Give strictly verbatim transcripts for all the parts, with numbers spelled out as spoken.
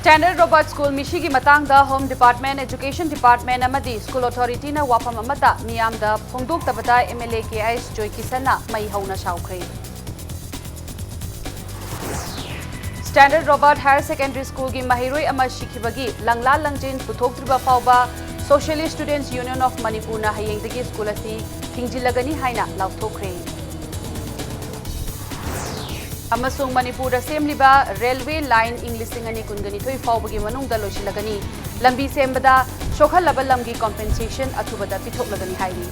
Standard Robert School ꯃꯤꯁꯤꯒꯤ ꯃꯇꯥꯡꯗ Home Department, Education Department ꯑꯃꯗꯤ School Authority ꯅ ꯋꯥꯐꯝ ꯑꯃꯠꯇ ꯃꯤꯌꯥꯝꯗ ꯐꯣꯡꯗꯣꯛꯇꯕꯗ M L A K I S ꯖꯣꯏ ꯀꯤꯁꯟꯅ ꯃꯩ ꯍꯧꯅ ꯁꯥꯎꯈ꯭ꯔꯦ꯫ Standard Robert Higher Secondary School ꯒꯤ ꯃꯍꯩꯔꯣꯏ ꯑꯃ ꯁꯤꯈꯤꯕꯒꯤ ꯂꯪꯂꯥ ꯂꯪꯖꯤꯟ ꯄꯨꯊꯣꯛꯇ꯭ꯔꯤꯕ ꯐꯥꯎꯕ Socialist Students Union of Manipur ꯅ ꯍꯌꯦꯡꯗꯒꯤ school ꯑꯁꯤ ꯊꯤꯡꯖꯤꯜꯂꯒꯅꯤ ꯍꯥꯏꯅ ꯂꯥꯎꯊꯣꯛꯈ꯭ꯔꯦ꯫ ꯑꯃꯁꯨꯡ ꯃꯅꯤꯄꯨꯔꯗ ꯁꯦꯝꯂꯤꯕ railway line ꯏꯪ ꯂꯤꯁꯤꯡ ꯑꯅꯤ ꯀꯨꯟꯒ ꯅꯤꯊꯣꯏ ꯐꯥꯎꯕꯒꯤ ꯃꯅꯨꯡꯗ ꯂꯣꯏꯁꯤꯜꯂꯒꯅꯤ꯫ ꯂꯝꯕꯤ ꯁꯦꯝꯕꯗ ꯁꯣꯛꯍꯜꯂꯕ ꯂꯝꯒꯤ compensation ꯑꯊꯨꯕꯗ ꯄꯤꯊꯣꯛꯂꯒꯅꯤ ꯍꯥꯏꯔꯤ꯫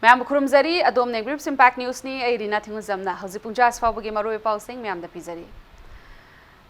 ꯃꯌꯥꯝꯕꯨ ꯈꯨꯔꯨꯝꯖꯔꯤ꯫ ꯑꯗꯣꯝꯅ Grips Impact News ꯅꯤ꯫ ꯑꯩ ꯔꯤꯅꯥ ꯊꯤꯡꯉꯨꯖꯝꯅ ꯍꯧꯖꯤꯛ ꯄꯨꯡ ꯖꯥꯁ ꯐꯥꯎꯕꯒꯤ ꯃꯔꯨꯑꯣꯏꯕ ꯄꯥꯎꯁꯤꯡ ꯃꯌꯥꯝꯗ ꯄꯤꯖꯔꯤ꯫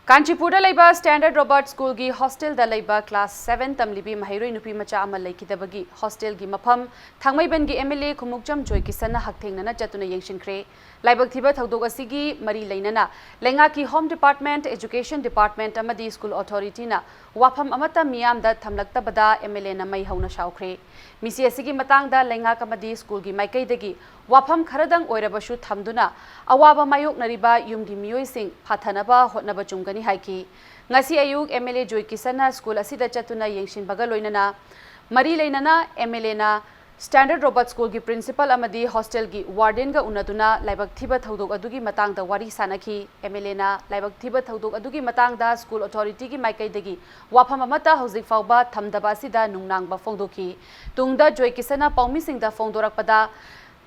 ꯀꯥꯟꯆꯤꯄꯨꯔꯗ ꯂꯩꯕ Standard Robert School ꯒꯤ hostel ꯗ ꯂꯩꯕ class seven ꯇꯝꯂꯤꯕꯤ ꯃꯍꯩꯔꯣꯏ ꯅꯨꯄꯤ ꯃꯆꯥ ꯑꯃ ꯂꯩꯈꯤꯗꯕꯒꯤ hostel ꯒꯤ ꯃꯐꯝ ꯊꯥꯡꯃꯩꯕꯟꯒꯤ M L A ꯈꯨꯃꯨꯛꯆꯝ ꯖꯣꯏ ꯀꯤꯁꯟꯅ ꯍꯛꯊꯦꯡꯅꯅ ꯆꯠꯇꯨꯅ ꯌꯦꯡꯁꯤꯟꯈ꯭ꯔꯦ꯫ ꯂꯥꯏꯕꯛ ꯊꯤꯕ ꯊꯧꯗꯣꯛ ꯑꯁꯤꯒꯤ ꯃꯔꯤ ꯂꯩꯅꯅ ꯂꯩꯉꯥꯛꯀꯤ Home Department, Education Department ꯑꯃꯗꯤ School Authority ꯅ ꯋꯥꯐꯝ ꯑꯃꯠꯇ ꯃꯤꯌꯥꯝꯗ ꯊꯝꯂꯛꯇꯕꯗ M L A ꯅ ꯃꯩ ꯍꯧꯅ ꯁꯥꯎꯈ꯭ꯔꯦ꯫ ꯃꯤꯁꯤ ꯑꯁꯤꯒꯤ ꯃꯇꯥꯡꯗ ꯂꯩꯉꯥꯛ ꯑꯃꯗꯤ school ꯒꯤ ꯃꯥꯏꯀꯩꯗꯒꯤ ꯋꯥꯐꯝ ꯈꯔꯗꯪ ꯑꯣꯏꯔꯕꯁꯨ ꯊꯝꯗꯨꯅ ꯑꯋꯥꯕ ꯃꯥꯌꯣꯛꯅꯔꯤꯕ ꯌꯨꯝꯒꯤ ꯃꯤꯑꯣꯏꯁꯤꯡ ꯐꯥꯊꯅꯕ ꯍꯣꯠꯅꯕ ꯆꯨꯝꯒꯅꯤ ꯍꯥꯏꯈꯤ꯫ ꯉꯁꯤ ꯑꯌꯨꯛ M L A joy ꯀꯤꯁꯟꯅ school ꯑꯁꯤꯗ ꯆꯠꯇꯨꯅ ꯌꯦꯡꯁꯤꯟꯕꯒ ꯂꯣꯏꯅꯅ ꯃꯔꯤ ꯂꯩꯅꯅ M L A ꯅ Standard Robert School ꯒꯤ principal ꯑꯃꯗꯤ hostel ꯒꯤ warden ꯒ ꯎꯅꯗꯨꯅ ꯂꯥꯏꯕꯛ ꯊꯤꯕ ꯊꯧꯗꯣꯛ ꯑꯗꯨꯒꯤ ꯃꯇꯥꯡꯗ ꯋꯥꯔꯤ ꯁꯥꯅꯈꯤ꯫ M L A ꯅ ꯂꯥꯏꯕꯛ ꯊꯤꯕ ꯊꯧꯗꯣꯛ ꯑꯗꯨꯒꯤ ꯃꯇꯥꯡꯗ school authority ꯒꯤ ꯃꯥꯏꯀꯩꯗꯒꯤ ꯋꯥꯐꯝ ꯑꯃꯠꯇ ꯍꯧꯖꯤꯛ ꯐꯥꯎꯕ ꯊꯝꯗꯕ ꯑꯁꯤꯗ ꯅꯨꯡꯅꯥꯡꯕ ꯐꯣꯡꯗꯣꯛꯈꯤ꯫ ꯇꯨꯡꯗ ꯖꯣꯏ ꯀꯤꯁꯟꯅ ꯄꯥꯎꯃꯤꯁꯤꯡꯗ ꯐꯣꯡꯗꯣꯔꯛꯄꯗ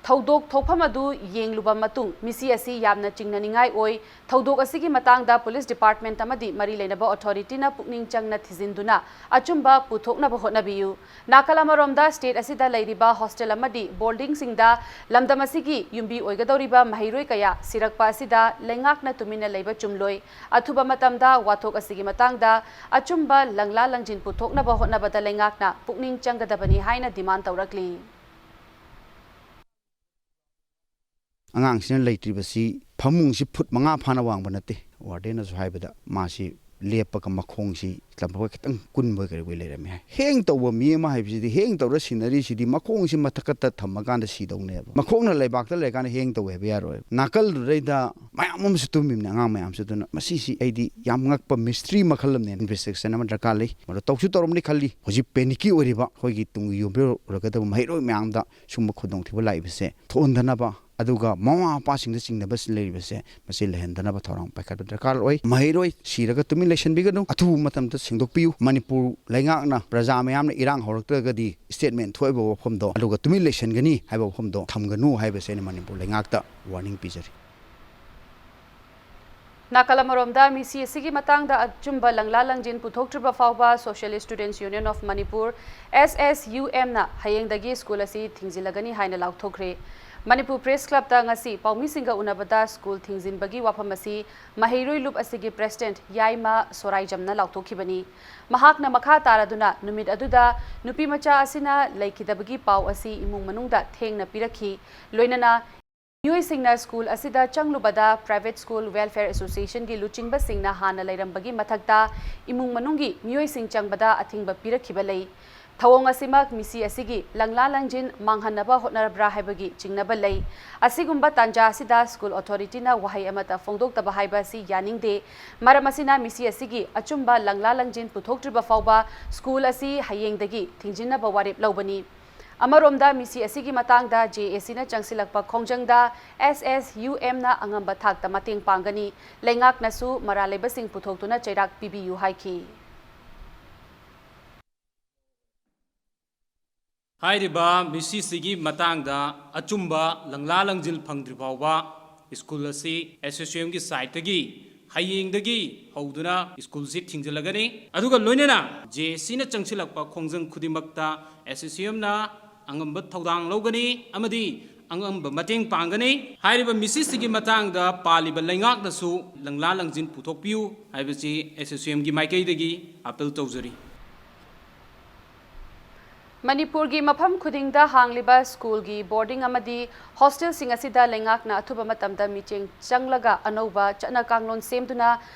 ꯊꯧꯗꯣꯛ ꯊꯣꯛꯐꯝ ꯑꯗꯨ ꯌꯦꯡꯂꯨꯕ ꯃꯇꯨꯡ ꯃꯤꯁꯤ ꯑꯁꯤ ꯌꯥꯝꯅ ꯆꯤꯡꯅꯅꯤꯡꯉꯥꯏ ꯑꯣꯏ꯫ ꯊꯧꯗꯣꯛ ꯑꯁꯤꯒꯤ ꯃꯇꯥꯡꯗ police department ꯑꯃꯗꯤ ꯃꯔꯤ ꯂꯩꯅꯕ authority ꯅ ꯄꯨꯛꯅꯤꯡ ꯆꯪꯅ ꯊꯤꯖꯤꯟꯗꯨꯅ ꯑꯆꯨꯝꯕ ꯄꯨꯊꯣꯛꯅꯕ ꯍꯣꯠꯅꯕꯤꯌꯨ꯫ ꯅꯥꯀꯜ ꯑꯃꯔꯣꯝꯗ state ꯑꯁꯤꯗ ꯂꯩꯔꯤꯕ hostel ꯑꯃꯗꯤ boarding ꯁꯤꯡꯗ ꯂꯝꯗꯝ ꯑꯁꯤꯒꯤ ꯌꯨꯝꯕꯤ ꯑꯣꯏꯒꯗꯧꯔꯤꯕ ꯃꯍꯩꯔꯣꯏ ꯀꯌꯥ ꯁꯤꯔꯛꯄ ꯑꯁꯤꯗ ꯂꯩꯉꯥꯛꯅ ꯇꯨꯃꯤꯟꯅ ꯂꯩꯕ ꯆꯨꯝꯂꯣꯏ꯫ ꯑꯊꯨꯕ ꯃꯇꯝꯗ ꯋꯥꯊꯣꯛ ꯑꯁꯤꯒꯤ ꯃꯇꯥꯡꯗ ꯑꯆꯨꯝꯕ ꯂꯪꯂꯥ ꯂꯪꯖꯤꯟ ꯄꯨꯊꯣꯛꯅꯕ ꯍꯣꯠꯅꯕꯗ ꯂꯩꯉꯥꯛꯅ ꯄꯨꯛꯅꯤꯡ ꯆꯪꯒꯗꯕꯅꯤ ꯍꯥꯏꯅ demand ꯇꯧꯔꯛꯂꯤ꯫ ꯑꯉꯥꯡꯁꯤꯅ ꯂꯩꯇ꯭ꯔꯤꯕꯁꯤ ꯐꯃꯨꯡꯁꯤ ꯐꯨꯠ ꯃꯉꯥ ꯐꯥꯅ ꯋꯥꯡꯕ ꯅꯠꯇꯦ꯫ Warden ꯅꯁꯨ ꯍꯥꯏꯕꯗ ꯃꯥꯁꯤ ꯂꯦꯞꯄꯒ ꯃꯈꯣꯡꯁꯤ ꯂꯝꯄꯥꯛ ꯈꯤꯇꯪ ꯀꯨꯟꯕ ꯀꯔꯤꯕꯣꯏ ꯂꯩꯔꯝꯃꯤ ꯍꯥꯏ꯫ ꯍꯦꯡ ꯇꯧꯕ ꯃꯤ ꯑꯃ ꯍꯥꯏꯕꯁꯤꯗꯤ, ꯍꯦꯡ ꯇꯧꯔ ꯁꯤꯟꯅꯔꯤꯁꯤꯗꯤ ꯃꯈꯣꯡꯁꯤ ꯃꯊꯛꯇ ꯊꯝꯃꯀꯥꯟꯗ ꯁꯤꯗꯧꯅꯦꯕ꯫ ꯃꯈꯣꯡꯅ ꯂꯩꯕꯥꯛꯇ ꯂꯩꯔꯀꯥꯟꯗ ꯍꯦꯡ ꯇꯧꯋꯦ ꯍꯥꯏꯕ ꯌꯥꯔꯣꯏꯕ꯫ ꯅꯥꯀꯜꯗꯨꯗꯩꯗ ꯃꯌꯥꯝ ꯑꯃꯁꯨ ꯇꯨꯝꯃꯤꯕꯅꯦ, ꯑꯉꯥꯡ ꯃꯌꯥꯝꯁꯨ꯫ ꯑꯗꯨꯅ ꯃꯁꯤꯁꯤ ꯑꯩꯗꯤ ꯌꯥꯝ ꯉꯛꯄ ꯃꯤꯁꯇ꯭ꯔꯤ ꯃꯈꯜ ꯑꯃꯅꯦ꯫ ꯏꯟꯚꯦꯁꯇꯤꯒꯦꯁꯟ ꯑꯃ ꯗꯔꯀꯥꯔ ꯂꯩ꯫ ꯃꯗꯨ ꯇꯧꯁꯨ ꯇꯧꯔꯝꯅꯤ ꯈꯜꯂꯤ꯫ ꯍꯧꯖꯤꯛ ꯄꯦꯅꯤꯛꯀꯤ ꯑꯣꯏꯔꯤꯕ ꯑꯩꯈꯣꯏꯒꯤ ꯇꯨꯡꯒꯤ ꯌꯨꯝꯕꯤꯔꯛꯀꯗꯕ ꯃꯍꯩꯔꯣꯏ ꯃꯌꯥꯝꯗ ꯁꯨꯝꯕ ꯈꯨꯗꯣꯡꯊꯤꯕ ꯂꯥꯛꯏꯕꯁꯦ ꯊꯣꯛꯍꯟꯗꯅꯕ, ꯑꯗꯨꯒ ꯃꯃꯥ ꯃꯄꯥꯁꯤꯡꯗ ꯆꯤꯡꯅꯕ ꯂꯩꯔꯤꯕꯁꯦ ꯃꯁꯤ ꯂꯩꯍꯟꯗꯅꯕ ꯊꯧꯔꯥꯡ ꯄꯥꯏꯈꯠꯄ ꯗꯔꯀꯥꯔ ꯑꯣꯏ꯫ ꯃꯍꯩꯔꯣꯏ ꯁꯤꯔꯒ ꯇꯨꯃꯤꯟ ꯂꯩꯁꯟꯕꯤꯒꯅꯨ, ꯑꯊꯨꯕ ꯃꯇꯝꯗ ꯁꯦꯡꯗꯣꯛꯄꯤꯌꯨ꯫ ꯃꯅꯤꯄꯨꯔ ꯂꯩꯉꯥꯛꯅ ꯄ꯭ꯔꯖꯥ ꯃꯌꯥꯝꯅ ꯏꯔꯥꯡ ꯍꯧꯔꯛꯇ꯭ꯔꯒꯗꯤ ꯁ꯭ꯇꯦꯠꯃꯦꯟ ꯊꯣꯛꯏꯕ ꯋꯥꯐꯝꯗꯣ, ꯑꯗꯨꯒ ꯇꯨꯃꯤꯟ ꯂꯩꯁꯟꯒꯅꯤ ꯍꯥꯏꯕ ꯋꯥꯐꯝꯗꯣ ꯊꯝꯒꯅꯨ ꯍꯥꯏꯕꯁꯦ ꯑꯩꯅ ꯃꯅꯤꯄꯨꯔ ꯂꯩꯉꯥꯛꯇ ꯋꯥꯔꯅꯤꯡ ꯄꯤꯖꯔꯤ꯫ ꯅꯥꯀꯜ ꯑꯃꯔꯣꯝꯗ, ꯃꯤꯁꯤ ꯑꯁꯤꯒꯤ ꯃꯇꯥꯡꯗ ꯑꯆꯨꯝꯕ ꯂꯪꯂꯥ ꯂꯪꯖꯤꯟ ꯄꯨꯊꯣꯛꯇ꯭ꯔꯤꯕ ꯐꯥꯎꯕ Socialist Students Union of Manipur, S S U M ꯅ ꯍꯌꯦꯡꯗꯒꯤ ꯁ꯭ꯀꯨꯜ ꯑꯁꯤ ꯊꯤꯡꯖꯤꯜꯂꯒꯅꯤ ꯍꯥꯏꯅ ꯂꯥꯎꯊꯣꯛꯈ꯭ꯔꯦ꯫ ꯃꯅꯤꯄꯨꯔ ꯄ꯭ꯔꯦꯁ ꯀ꯭ꯂꯕꯇ ꯉꯁꯤ ꯄꯥꯎꯃꯤꯁꯤꯡꯒ ꯎꯅꯕꯗ ꯁ꯭ꯀꯨꯜ ꯊꯤꯡꯖꯤꯟꯕꯒꯤ ꯋꯥꯐꯝ ꯑꯁꯤ ꯃꯍꯩꯔꯣꯏ ꯂꯨꯞ ꯑꯁꯤꯒꯤ ꯄ꯭ꯔꯦꯁꯤꯗꯦꯟꯠ ꯌꯥꯏꯃ ꯁꯣꯔꯥꯏꯖꯝꯅ ꯂꯥꯎꯊꯣꯛꯈꯤꯕꯅꯤ꯫ ꯃꯍꯥꯛꯅ ꯃꯈꯥ ꯇꯥꯔꯗꯨꯅ, ꯅꯨꯃꯤꯠ ꯑꯗꯨꯗ ꯅꯨꯄꯤꯃꯆꯥ ꯑꯁꯤꯅ ꯂꯩꯈꯤꯗꯕꯒꯤ ꯄꯥꯎ ꯑꯁꯤ ꯏꯃꯨꯡ ꯃꯅꯨꯡꯗ ꯊꯦꯡꯅ ꯄꯤꯔꯛꯈꯤ꯫ ꯂꯣꯏꯅꯅ ꯃꯤꯑꯣꯏꯁꯤꯡꯅ ꯁ꯭ꯀꯨꯜ ꯑꯁꯤꯗ ꯆꯪꯂꯨꯕꯗ Private School Welfare Association ꯒꯤ ꯂꯨꯆꯤꯡꯕꯁꯤꯡꯅ ꯍꯥꯟꯅ ꯂꯩꯔꯝꯕꯒꯤ ꯃꯊꯛꯇ ꯏꯃꯨꯡ ꯃꯅꯨꯡꯒꯤ ꯃꯤꯑꯣꯏꯁꯤꯡ ꯆꯪꯕꯗ ꯑꯊꯤꯡꯕ ꯄꯤꯔꯛꯈꯤꯕ ꯂꯩ꯫ ꯊꯧꯑꯣꯡ ꯑꯁꯤꯃꯛ ꯃꯤꯁꯤ ꯑꯁꯤꯒꯤ ꯂꯪꯂꯥ ꯂꯪꯖꯤꯟ ꯃꯥꯡꯍꯟꯅꯕ ꯍꯣꯠꯅꯔꯕ꯭ꯔꯥ ꯍꯥꯏꯕꯒꯤ ꯆꯤꯡꯅꯕ ꯂꯩ꯫ ꯑꯁꯤꯒꯨꯝꯕ ꯇꯥꯟꯖꯥ ꯑꯁꯤꯗ ꯁ꯭ꯀꯨꯜ ꯑꯣꯊꯣꯔꯤꯇꯤꯅ ꯋꯥꯍꯩ ꯑꯃꯠꯇ ꯐꯣꯡꯗꯣꯛꯇꯕ ꯍꯥꯏꯕ ꯑꯁꯤ ꯌꯥꯅꯤꯡꯗꯦ꯫ ꯃꯔꯝ ꯑꯁꯤꯅ ꯃꯤꯁꯤ ꯑꯁꯤꯒꯤ ꯑꯆꯨꯝꯕ ꯂꯪꯂꯥ ꯂꯪꯖꯤꯟ ꯄꯨꯊꯣꯛꯇ꯭ꯔꯤꯕ ꯐꯥꯎꯕ ꯁ꯭ꯀꯨꯜ ꯑꯁꯤ ꯍꯌꯦꯡꯗꯒꯤ ꯊꯤꯡꯖꯤꯟꯅꯕ ꯋꯥꯔꯦꯞ ꯂꯧꯕꯅꯤ꯫ ꯑꯃꯔꯣꯝꯗ, ꯃꯤꯁꯤ ꯑꯁꯤꯒꯤ ꯃꯇꯥꯡꯗ J A C ꯅ ꯆꯪꯁꯤꯜꯂꯛꯄ ꯈꯣꯡꯖꯪꯗ S S U M ꯅ ꯑꯉꯝꯕ ꯊꯥꯛꯇ ꯃꯇꯦꯡ ꯄꯥꯡꯒꯅꯤ꯫ ꯂꯩꯉꯥꯛꯅꯁꯨ ꯃꯔꯥꯜ ꯂꯩꯕꯁꯤꯡ ꯄꯨꯊꯣꯛꯇꯨꯅ ꯆꯩꯔꯥꯛ ꯄꯤꯕꯤꯌꯨ ꯍꯥꯏꯈꯤ꯫ ꯍꯥꯏꯔꯤꯕ ꯃꯤꯁꯤꯁꯤꯒꯤ ꯃꯇꯥꯡꯗ ꯑꯆꯨꯝꯕ ꯂꯪꯂꯥ ꯂꯪꯖꯤꯜ ꯐꯪꯗ꯭ꯔꯤ ꯐꯥꯎꯕ ꯁ꯭ꯀꯨꯜ ꯑꯁꯤ S S U M ꯒꯤ ꯁꯥꯏꯠꯇꯒꯤ ꯍꯌꯦꯡꯗꯒꯤ ꯍꯧꯗꯨꯅ ꯁ꯭ꯀꯨꯜꯁꯤ ꯊꯤꯡꯖꯤꯜꯂꯒꯅꯤ꯫ ꯑꯗꯨꯒ ꯂꯣꯏꯅꯅ J A C ꯅ ꯆꯪꯁꯤꯜꯂꯛꯄ ꯈꯣꯡꯖꯪ ꯈꯨꯗꯤꯡꯃꯛꯇ S S U M ꯅ ꯑꯉꯝꯕ ꯊꯧꯗꯥꯡ ꯂꯧꯒꯅꯤ ꯑꯃꯗꯤ ꯑꯉꯝꯕ ꯃꯇꯦꯡ ꯄꯥꯡꯒꯅꯤ꯫ ꯍꯥꯏꯔꯤꯕ ꯃꯤꯁꯤꯁꯤꯒꯤ ꯃꯇꯥꯡꯗ ꯄꯥꯜꯂꯤꯕ ꯂꯩꯉꯥꯛꯅꯁꯨ ꯂꯪꯂꯥ ꯂꯪꯖꯤꯟ ꯄꯨꯊꯣꯛꯄꯤꯌꯨ ꯍꯥꯏꯕꯁꯤ S S U M ꯒꯤ ꯃꯥꯏꯀꯩꯗꯒꯤ ꯑꯥꯄꯤꯜ ꯇꯧꯖꯔꯤ꯫ ꯃꯅꯤꯄꯨꯔꯒꯤ ꯃꯐꯝ ꯈꯨꯗꯤꯡꯗ ꯍꯥꯡꯂꯤꯕ ꯁ꯭ꯀꯨꯜꯒꯤ ꯕꯣꯔꯗꯤꯡ ꯑꯃꯗꯤ ꯍꯣꯁꯇꯦꯜꯁꯤꯡ ꯑꯁꯤꯗ ꯂꯩꯉꯥꯛꯅ ꯑꯊꯨꯕ ꯃꯇꯝꯗ ꯃꯤꯠꯌꯦꯡ ꯆꯪꯂꯒ ꯑꯅꯧꯕ ꯆꯠꯅ ꯀꯥꯡꯂꯣꯟ ꯁꯦꯝꯗꯨꯅ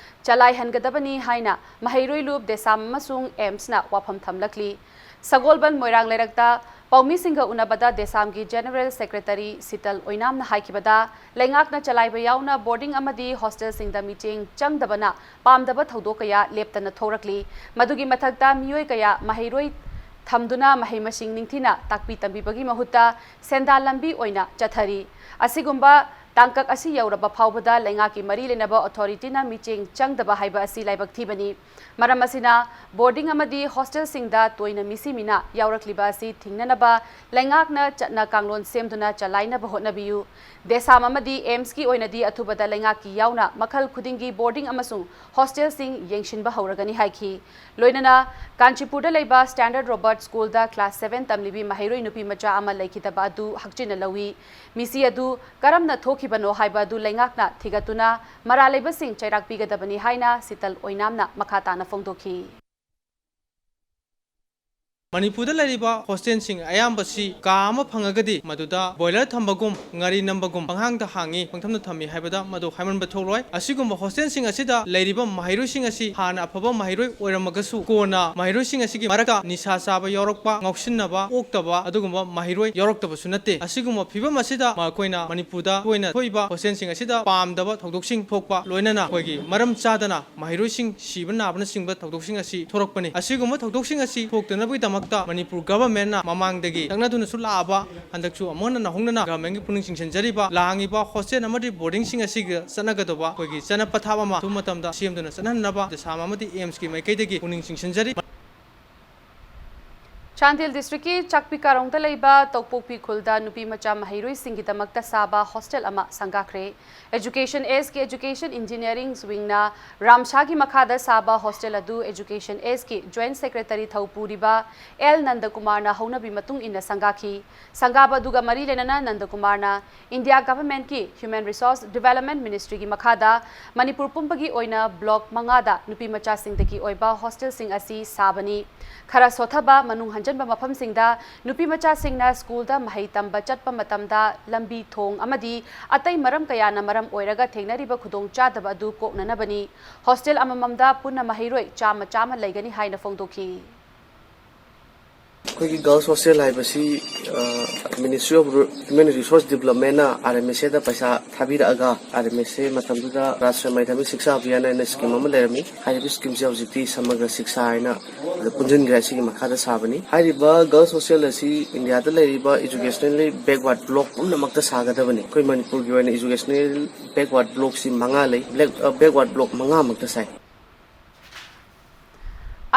ꯆꯂꯥꯏꯍꯟꯒꯗꯕꯅꯤ ꯍꯥꯏꯅ ꯃꯍꯩꯔꯣꯏ ꯂꯨꯞ ꯗꯦꯁꯥꯝ ꯑꯃꯁꯨꯡ ꯑꯦꯝꯁꯅ ꯋꯥꯐꯝ ꯊꯝꯂꯛꯂꯤ꯫ ꯁꯒꯣꯜꯕꯟ ꯃꯣꯏꯔꯥꯡ ꯂꯩꯔꯛꯇ ꯄꯥꯎꯃꯤꯁꯤꯡꯒ ꯎꯅꯕꯗ ꯗꯦꯁꯥꯝꯒꯤ ꯖꯦꯅꯔꯦꯜ ꯁꯦꯀ꯭ꯔꯦꯇꯔꯤ ꯁꯤꯇꯜ ꯑꯣꯏꯅꯥꯝꯅ ꯍꯥꯏꯈꯤꯕꯗ, ꯂꯩꯉꯥꯛꯅ ꯆꯂꯥꯏꯕ ꯌꯥꯎꯅ ꯕꯣꯔꯗꯤꯡ ꯑꯃꯗꯤ ꯍꯣꯁꯇꯦꯜꯁꯤꯡꯗ ꯃꯤꯠꯌꯦꯡ ꯆꯪꯗꯕꯅ ꯄꯥꯝꯗꯕ ꯊꯧꯗꯣꯛ ꯀꯌꯥ ꯂꯦꯞꯇꯅ ꯊꯣꯔꯛꯂꯤ꯫ ꯃꯗꯨꯒꯤ ꯃꯊꯛꯇ ꯃꯤꯑꯣꯏ ꯀꯌꯥ ꯃꯍꯩꯔꯣꯏ ꯊꯝꯗꯨꯅ ꯃꯍꯩ ꯃꯁꯤꯡ ꯅꯤꯡꯊꯤꯅ ꯇꯥꯛꯄꯤ ꯇꯝꯕꯤꯕꯒꯤ ꯃꯍꯨꯠꯇ ꯁꯦꯟꯗꯥꯟ ꯂꯝꯕꯤ ꯑꯣꯏꯅ ꯆꯠꯊꯔꯤ꯫ ꯑꯁꯤꯒꯨꯝꯕ ꯇꯥꯡꯀꯛ ꯑꯁꯤ ꯌꯧꯔꯕ ꯐꯥꯎꯕꯗ ꯂꯩꯉꯥꯛꯀꯤ ꯃꯔꯤ ꯂꯩꯅꯕ ꯑꯣꯊꯣꯔꯤꯇꯤꯅ ꯃꯤꯠꯌꯦꯡ ꯆꯪꯗꯕ ꯍꯥꯏꯕ ꯑꯁꯤ ꯂꯥꯏꯕꯛ ꯊꯤꯕꯅꯤ꯫ ꯃꯔꯝ ꯑꯁꯤꯅ, ꯕꯣꯔꯗꯤꯡ ꯑꯃꯗꯤ ꯍꯣꯁꯇꯦꯜꯁꯤꯡꯗ ꯇꯣꯏꯅ ꯃꯤꯁꯤ ꯃꯤꯅꯥ ꯌꯥꯎꯔꯛꯂꯤꯕ ꯑꯁꯤ ꯊꯤꯡꯅꯅꯕ ꯂꯩꯉꯥꯛꯅ ꯆꯠꯅ ꯀꯥꯡꯂꯣꯟ ꯁꯦꯝꯗꯨꯅ ꯆꯂꯥꯏꯅꯕ ꯍꯣꯠꯅꯕꯤꯌꯨ꯫ ꯗꯦꯁꯥꯝ ꯑꯃꯗꯤ ꯑꯦꯝꯁꯀꯤ ꯑꯣꯏꯅꯗꯤ ꯑꯊꯨꯕꯗ ꯂꯩꯉꯥꯛꯀꯤ ꯌꯥꯎꯅ ꯃꯈꯜ ꯈꯨꯗꯤꯡꯒꯤ ꯕꯣꯔꯗꯤꯡ ꯑꯃꯁꯨꯡ ꯍꯣꯁꯇꯦꯜꯁꯤꯡ ꯌꯦꯡꯁꯤꯟꯕ ꯍꯧꯔꯒꯅꯤ ꯍꯥꯏꯈꯤ꯫ ꯂꯣꯏꯅꯅ ꯀꯥꯟꯆꯤꯄꯨꯔꯗ ꯂꯩꯕ ꯁ꯭ꯇꯥꯟꯗꯔꯗ ꯔꯣꯕꯔꯠ ꯁ꯭ꯀꯨꯜꯗ ꯀ꯭ꯂꯥꯁ ꯁꯚꯦꯟ ꯇꯝꯂꯤꯕꯤ ꯃꯍꯩꯔꯣꯏ ꯅꯨꯄꯤ ꯃꯆꯥ ꯑꯃ ꯂꯩꯈꯤꯗꯕ ꯑꯗꯨ ꯍꯛꯆꯤꯟꯅ ꯂꯧꯏ꯫ ꯃꯤꯁꯤ ꯑꯗꯨ ꯀꯔꯝꯅ ꯊꯣꯛꯈꯤꯕꯅꯣ ꯍꯥꯏꯕ ꯑꯗꯨ ꯂꯩꯉꯥꯛꯅ ꯊꯤꯒꯠꯇꯨꯅ ꯃꯔꯥꯜ ꯂꯩꯕꯁꯤꯡ ꯆꯩꯔꯥꯛ ꯄꯤꯒꯗꯕꯅꯤ ꯍꯥꯏꯅ ꯁꯤꯇꯜ ꯑꯣꯏꯅꯥꯝꯅ ꯃꯈꯥ ꯇꯥꯅ ꯐꯣꯡꯗꯣꯛꯈꯤ꯫ ꯃꯅꯤꯄꯨꯔꯗ ꯂꯩꯔꯤꯕ ꯍꯣꯁꯇꯦꯜꯁꯤꯡ ꯑꯌꯥꯝꯕꯁꯤ ꯀꯥ ꯑꯃ ꯐꯪꯉꯒꯗꯤ ꯃꯗꯨꯗ ꯕꯣꯏꯂꯔ ꯊꯝꯕꯒꯨꯝ, ꯉꯥꯔꯤ ꯅꯝꯕꯒꯨꯝ ꯄꯪꯍꯥꯡꯗ ꯍꯥꯡꯉꯤ, ꯄꯪꯊꯝꯗ ꯊꯝꯃꯤ ꯍꯥꯏꯕꯗ ꯃꯗꯨ ꯍꯥꯏꯃꯟꯕ ꯊꯣꯛꯂꯣꯏ꯫ ꯑꯁꯤꯒꯨꯝꯕ ꯍꯣꯁꯇꯦꯜꯁꯤꯡ ꯑꯁꯤꯗ ꯂꯩꯔꯤꯕ ꯃꯍꯩꯔꯣꯏꯁꯤꯡ ꯑꯁꯤ ꯍꯥꯟꯅ ꯑꯐꯕ ꯃꯍꯩꯔꯣꯏ ꯑꯣꯏꯔꯝꯃꯒꯁꯨ ꯀꯣꯟꯅ ꯃꯍꯩꯔꯣꯏꯁꯤꯡ ꯑꯁꯤꯒꯤ ꯃꯔꯛꯇ ꯅꯤꯁꯥ ꯆꯥꯕ ꯌꯥꯎꯔꯛꯄ, ꯉꯥꯎꯁꯤꯟꯅꯕ, ꯑꯣꯛꯇꯕ ꯑꯗꯨꯒꯨꯝꯕ ꯃꯍꯩꯔꯣꯏ ꯌꯥꯎꯔꯛꯇꯕꯁꯨ ꯅꯠꯇꯦ꯫ ꯑꯁꯤꯒꯨꯝꯕ ꯐꯤꯕꯝ ꯑꯁꯤꯗ ꯃꯈꯣꯏꯅ ꯃꯅꯤꯄꯨꯔꯗ ꯇꯣꯏꯅ ꯊꯣꯛꯏꯕ ꯍꯣꯁꯇꯦꯜꯁꯤꯡ ꯑꯁꯤꯗ ꯄꯥꯝꯗꯕ ꯊꯧꯗꯣꯛꯁꯤꯡ ꯊꯣꯛꯄ, ꯂꯣꯏꯅꯅ ꯑꯩꯈꯣꯏꯒꯤ ꯃꯔꯝ ꯆꯥꯗꯅ ꯃꯍꯩꯔꯣꯏꯁꯤꯡ ꯁꯤꯕ ꯅꯥꯕꯅꯆꯤꯡꯕ ꯊꯧꯗꯣꯛꯁꯤꯡ ꯑꯁꯤ ꯊꯣꯔꯛꯄꯅꯤ꯫ ꯑꯁꯤꯒꯨꯝꯕ ꯊꯧꯗꯣꯛꯁꯤꯡ ꯑꯁꯤ ꯊꯣꯛꯇꯅꯕꯒꯤꯗꯃꯛꯇ ꯃꯅꯤꯄꯨꯔ ꯒꯚꯔꯟꯃꯦꯟꯠꯅ ꯃꯃꯥꯡꯗꯒꯤ ꯂꯥꯛꯅꯗꯨꯅꯁꯨ ꯂꯥꯛꯑꯕ, ꯍꯟꯗꯛꯁꯨ ꯑꯃꯨꯛ ꯍꯟꯅ ꯍꯧꯅꯅ ꯒꯚꯔꯟꯃꯦꯟꯠꯀꯤ ꯄꯨꯛꯅꯤꯡ ꯆꯤꯡꯁꯤꯟꯖꯔꯤꯕ, ꯂꯥꯡꯉꯤꯕ ꯍꯣꯁꯇꯦꯜ ꯑꯃꯗꯤ ꯕꯣꯔꯗꯤꯡꯁꯤꯡ ꯑꯁꯤꯒ ꯆꯠꯅꯒꯗꯧꯕ ꯑꯩꯈꯣꯏꯒꯤ ꯆꯠꯅ ꯄꯊꯥꯞ ꯑꯃ ꯑꯊꯨꯕ ꯃꯇꯝꯗ ꯁꯦꯝꯗꯨꯅ ꯆꯠꯅꯍꯟꯅꯕ ꯗꯦꯁꯥꯝ ꯑꯃꯗꯤ ꯑꯦꯝꯁꯀꯤ ꯃꯥꯏꯀꯩꯗꯒꯤ ꯄꯨꯛꯅꯤꯡ ꯆꯤꯡꯁꯤꯟꯖꯔꯤ꯫ ꯆꯥꯟꯗꯦꯜ ꯗꯤꯁꯇ꯭ꯔꯤꯛꯀꯤ ꯆꯥꯛꯄꯤ ꯀꯥꯔꯣꯡꯗ ꯂꯩꯕ ꯇꯧꯄꯣꯛꯄꯤ ꯈꯨꯜꯗ ꯅꯨꯄꯤ ꯃꯆꯥ ꯃꯍꯩꯔꯣꯏꯁꯤꯡꯒꯤꯗꯃꯛꯇ ꯁꯥꯕ ꯍꯣꯁꯇꯦꯜ ꯑꯃ ꯁꯪꯒꯥꯈ꯭ꯔꯦ꯫ ꯑꯦꯖꯨꯀꯦꯁꯟ ꯑꯦꯖꯀꯤ ꯑꯦꯖꯨꯀꯦꯁꯟ ꯏꯟꯖꯤꯅꯤꯌꯥꯔꯤꯡ ꯋꯤꯡꯅ ꯔꯥꯝꯁꯥꯒꯤ ꯃꯈꯥꯗ ꯁꯥꯕ ꯍꯣꯁꯇꯦꯜ ꯑꯗꯨ ꯑꯦꯖꯨꯀꯦꯁꯟ ꯑꯦꯖꯀꯤ ꯖꯣꯏꯟꯠ ꯁꯦꯀ꯭ꯔꯦꯇꯔꯤ ꯊꯧ ꯄꯨꯔꯤꯕ ꯑꯦꯜ ꯅꯟꯗꯀꯨꯃꯥꯔꯅ ꯍꯧꯅꯕꯤ ꯃꯇꯨꯡ ꯏꯟꯅ ꯁꯪꯒꯥꯈꯤ꯫ ꯁꯪꯒꯥꯕ ꯑꯗꯨꯒ ꯃꯔꯤ ꯂꯩꯅꯅ ꯅꯟꯗꯀꯨꯃꯥꯔꯅ ꯏꯟꯗꯤꯌꯥ ꯒꯚꯔꯟꯃꯦꯟꯠꯀꯤ ꯍ꯭ꯌꯨꯃꯦꯟ ꯔꯤꯁꯣꯔꯁ ꯗꯤꯚꯦꯂꯞꯃꯦꯟꯠ ꯃꯤꯅꯤꯁꯇ꯭ꯔꯤꯒꯤ ꯃꯈꯥꯗ ꯃꯅꯤꯄꯨꯔ ꯄꯨꯝꯕꯒꯤ ꯑꯣꯏꯅ ꯕ꯭ꯂꯣꯛ ꯃꯉꯥꯗ ꯅꯨꯄꯤ ꯃꯆꯥꯁꯤꯡꯗꯒꯤ ꯑꯣꯏꯕ ꯍꯣꯁꯇꯦꯜꯁꯤꯡ ꯑꯁꯤ ꯁꯥꯕꯅꯤ꯫ ꯈꯔ ꯁꯣꯠꯊꯕ ꯃꯅꯨꯡ ꯆꯟꯕ ꯃꯐꯝꯁꯤꯡꯗ ꯅꯨꯄꯤꯃꯆꯥꯁꯤꯡꯅ ꯁ꯭ꯀꯨꯜꯗ ꯃꯍꯩ ꯇꯝꯕ ꯆꯠꯄ ꯃꯇꯝꯗ ꯂꯝꯕꯤ ꯊꯣꯡ ꯑꯃꯗꯤ ꯑꯇꯩ ꯃꯔꯝ ꯀꯌꯥꯅ ꯃꯔꯝ ꯑꯣꯏꯔꯒ ꯊꯦꯡꯅꯔꯤꯕ ꯈꯨꯗꯣꯡꯆꯥꯗꯕ ꯑꯗꯨ ꯀꯣꯛꯅꯅꯕꯅꯤ꯫ ꯍꯣꯁꯇꯦꯜ ꯑꯃꯃꯝꯗ ꯄꯨꯟꯅ ꯃꯍꯩꯔꯣꯏ ꯆꯥꯝꯃ ꯆꯥꯝꯃ ꯂꯩꯒꯅꯤ ꯍꯥꯏꯅ ꯐꯣꯡꯗꯣꯛꯈꯤ꯫ ꯑꯩꯈꯣꯏꯒꯤ ꯒꯔꯜꯁ ꯍꯣꯁꯇꯦꯜ ꯍꯥꯏꯕꯁꯤ ꯃꯤꯅꯤꯁꯇ꯭ꯔꯤ ꯑꯣꯐ ꯍ꯭ꯌꯨꯃꯦꯟ ꯔꯤꯁꯣꯔꯁ ꯗꯤꯕ꯭ꯂꯞꯃꯦꯟꯅ ꯑꯥꯔ ꯑꯦꯝ ꯑꯦꯁ ꯑꯦꯗ ꯄꯩꯁꯥ ꯊꯥꯕꯤꯔꯛꯑꯒ, ꯑꯥꯔ ꯑꯦꯝ ꯑꯦꯁ ꯑꯦ ꯃꯇꯝꯗꯨꯗ ꯔꯥꯁꯇ꯭ꯔꯤꯌ ꯃꯥꯙ꯭ꯌꯃꯤꯛ ꯁꯤꯛꯁꯥ ꯑꯚꯤꯌꯥꯟ ꯍꯥꯏꯅ ꯁ꯭ꯀꯤꯝ ꯑꯃ ꯂꯩꯔꯝꯃꯤ꯫ ꯍꯥꯏꯔꯤꯕ ꯁ꯭ꯀꯤꯝꯁꯦ ꯍꯧꯖꯤꯛꯇꯤ ꯁꯃꯒ꯭ꯔ ꯁꯤꯛꯁꯥ ꯍꯥꯏꯅ ꯄꯨꯟꯁꯤꯟꯈ꯭ꯔꯦ꯫ ꯑꯁꯤꯒꯤ ꯃꯈꯥꯗ ꯁꯥꯕꯅꯤ꯫ ꯍꯥꯏꯔꯤꯕ ꯒꯔꯜꯁ ꯍꯣꯁꯇꯦꯜ ꯑꯁꯤ ꯏꯟꯗꯤꯌꯥꯗ ꯂꯩꯔꯤꯕ ꯏꯖꯨꯀꯦꯁꯅꯦꯜꯂꯤ ꯕꯦꯛꯋꯥꯔꯗ ꯕ꯭ꯂꯣꯛ ꯄꯨꯝꯅꯃꯛꯇ ꯁꯥꯒꯗꯕꯅꯤ꯫ ꯑꯩꯈꯣꯏ ꯃꯅꯤꯄꯨꯔꯒꯤ ꯑꯣꯏꯅ ꯏꯖꯨꯀꯦꯁꯅꯦꯜ ꯕꯦꯛꯋꯥꯔꯗ ꯕ꯭ꯂꯣꯛꯁꯤ ꯃꯉꯥ ꯂꯩ꯫ ꯕ꯭ꯂꯦꯛ-, ꯑ, ꯕꯦꯛꯋꯥꯔꯗ ꯕ꯭ꯂꯣꯛ ꯃꯉꯥꯃꯛꯇ ꯁꯥꯏ꯫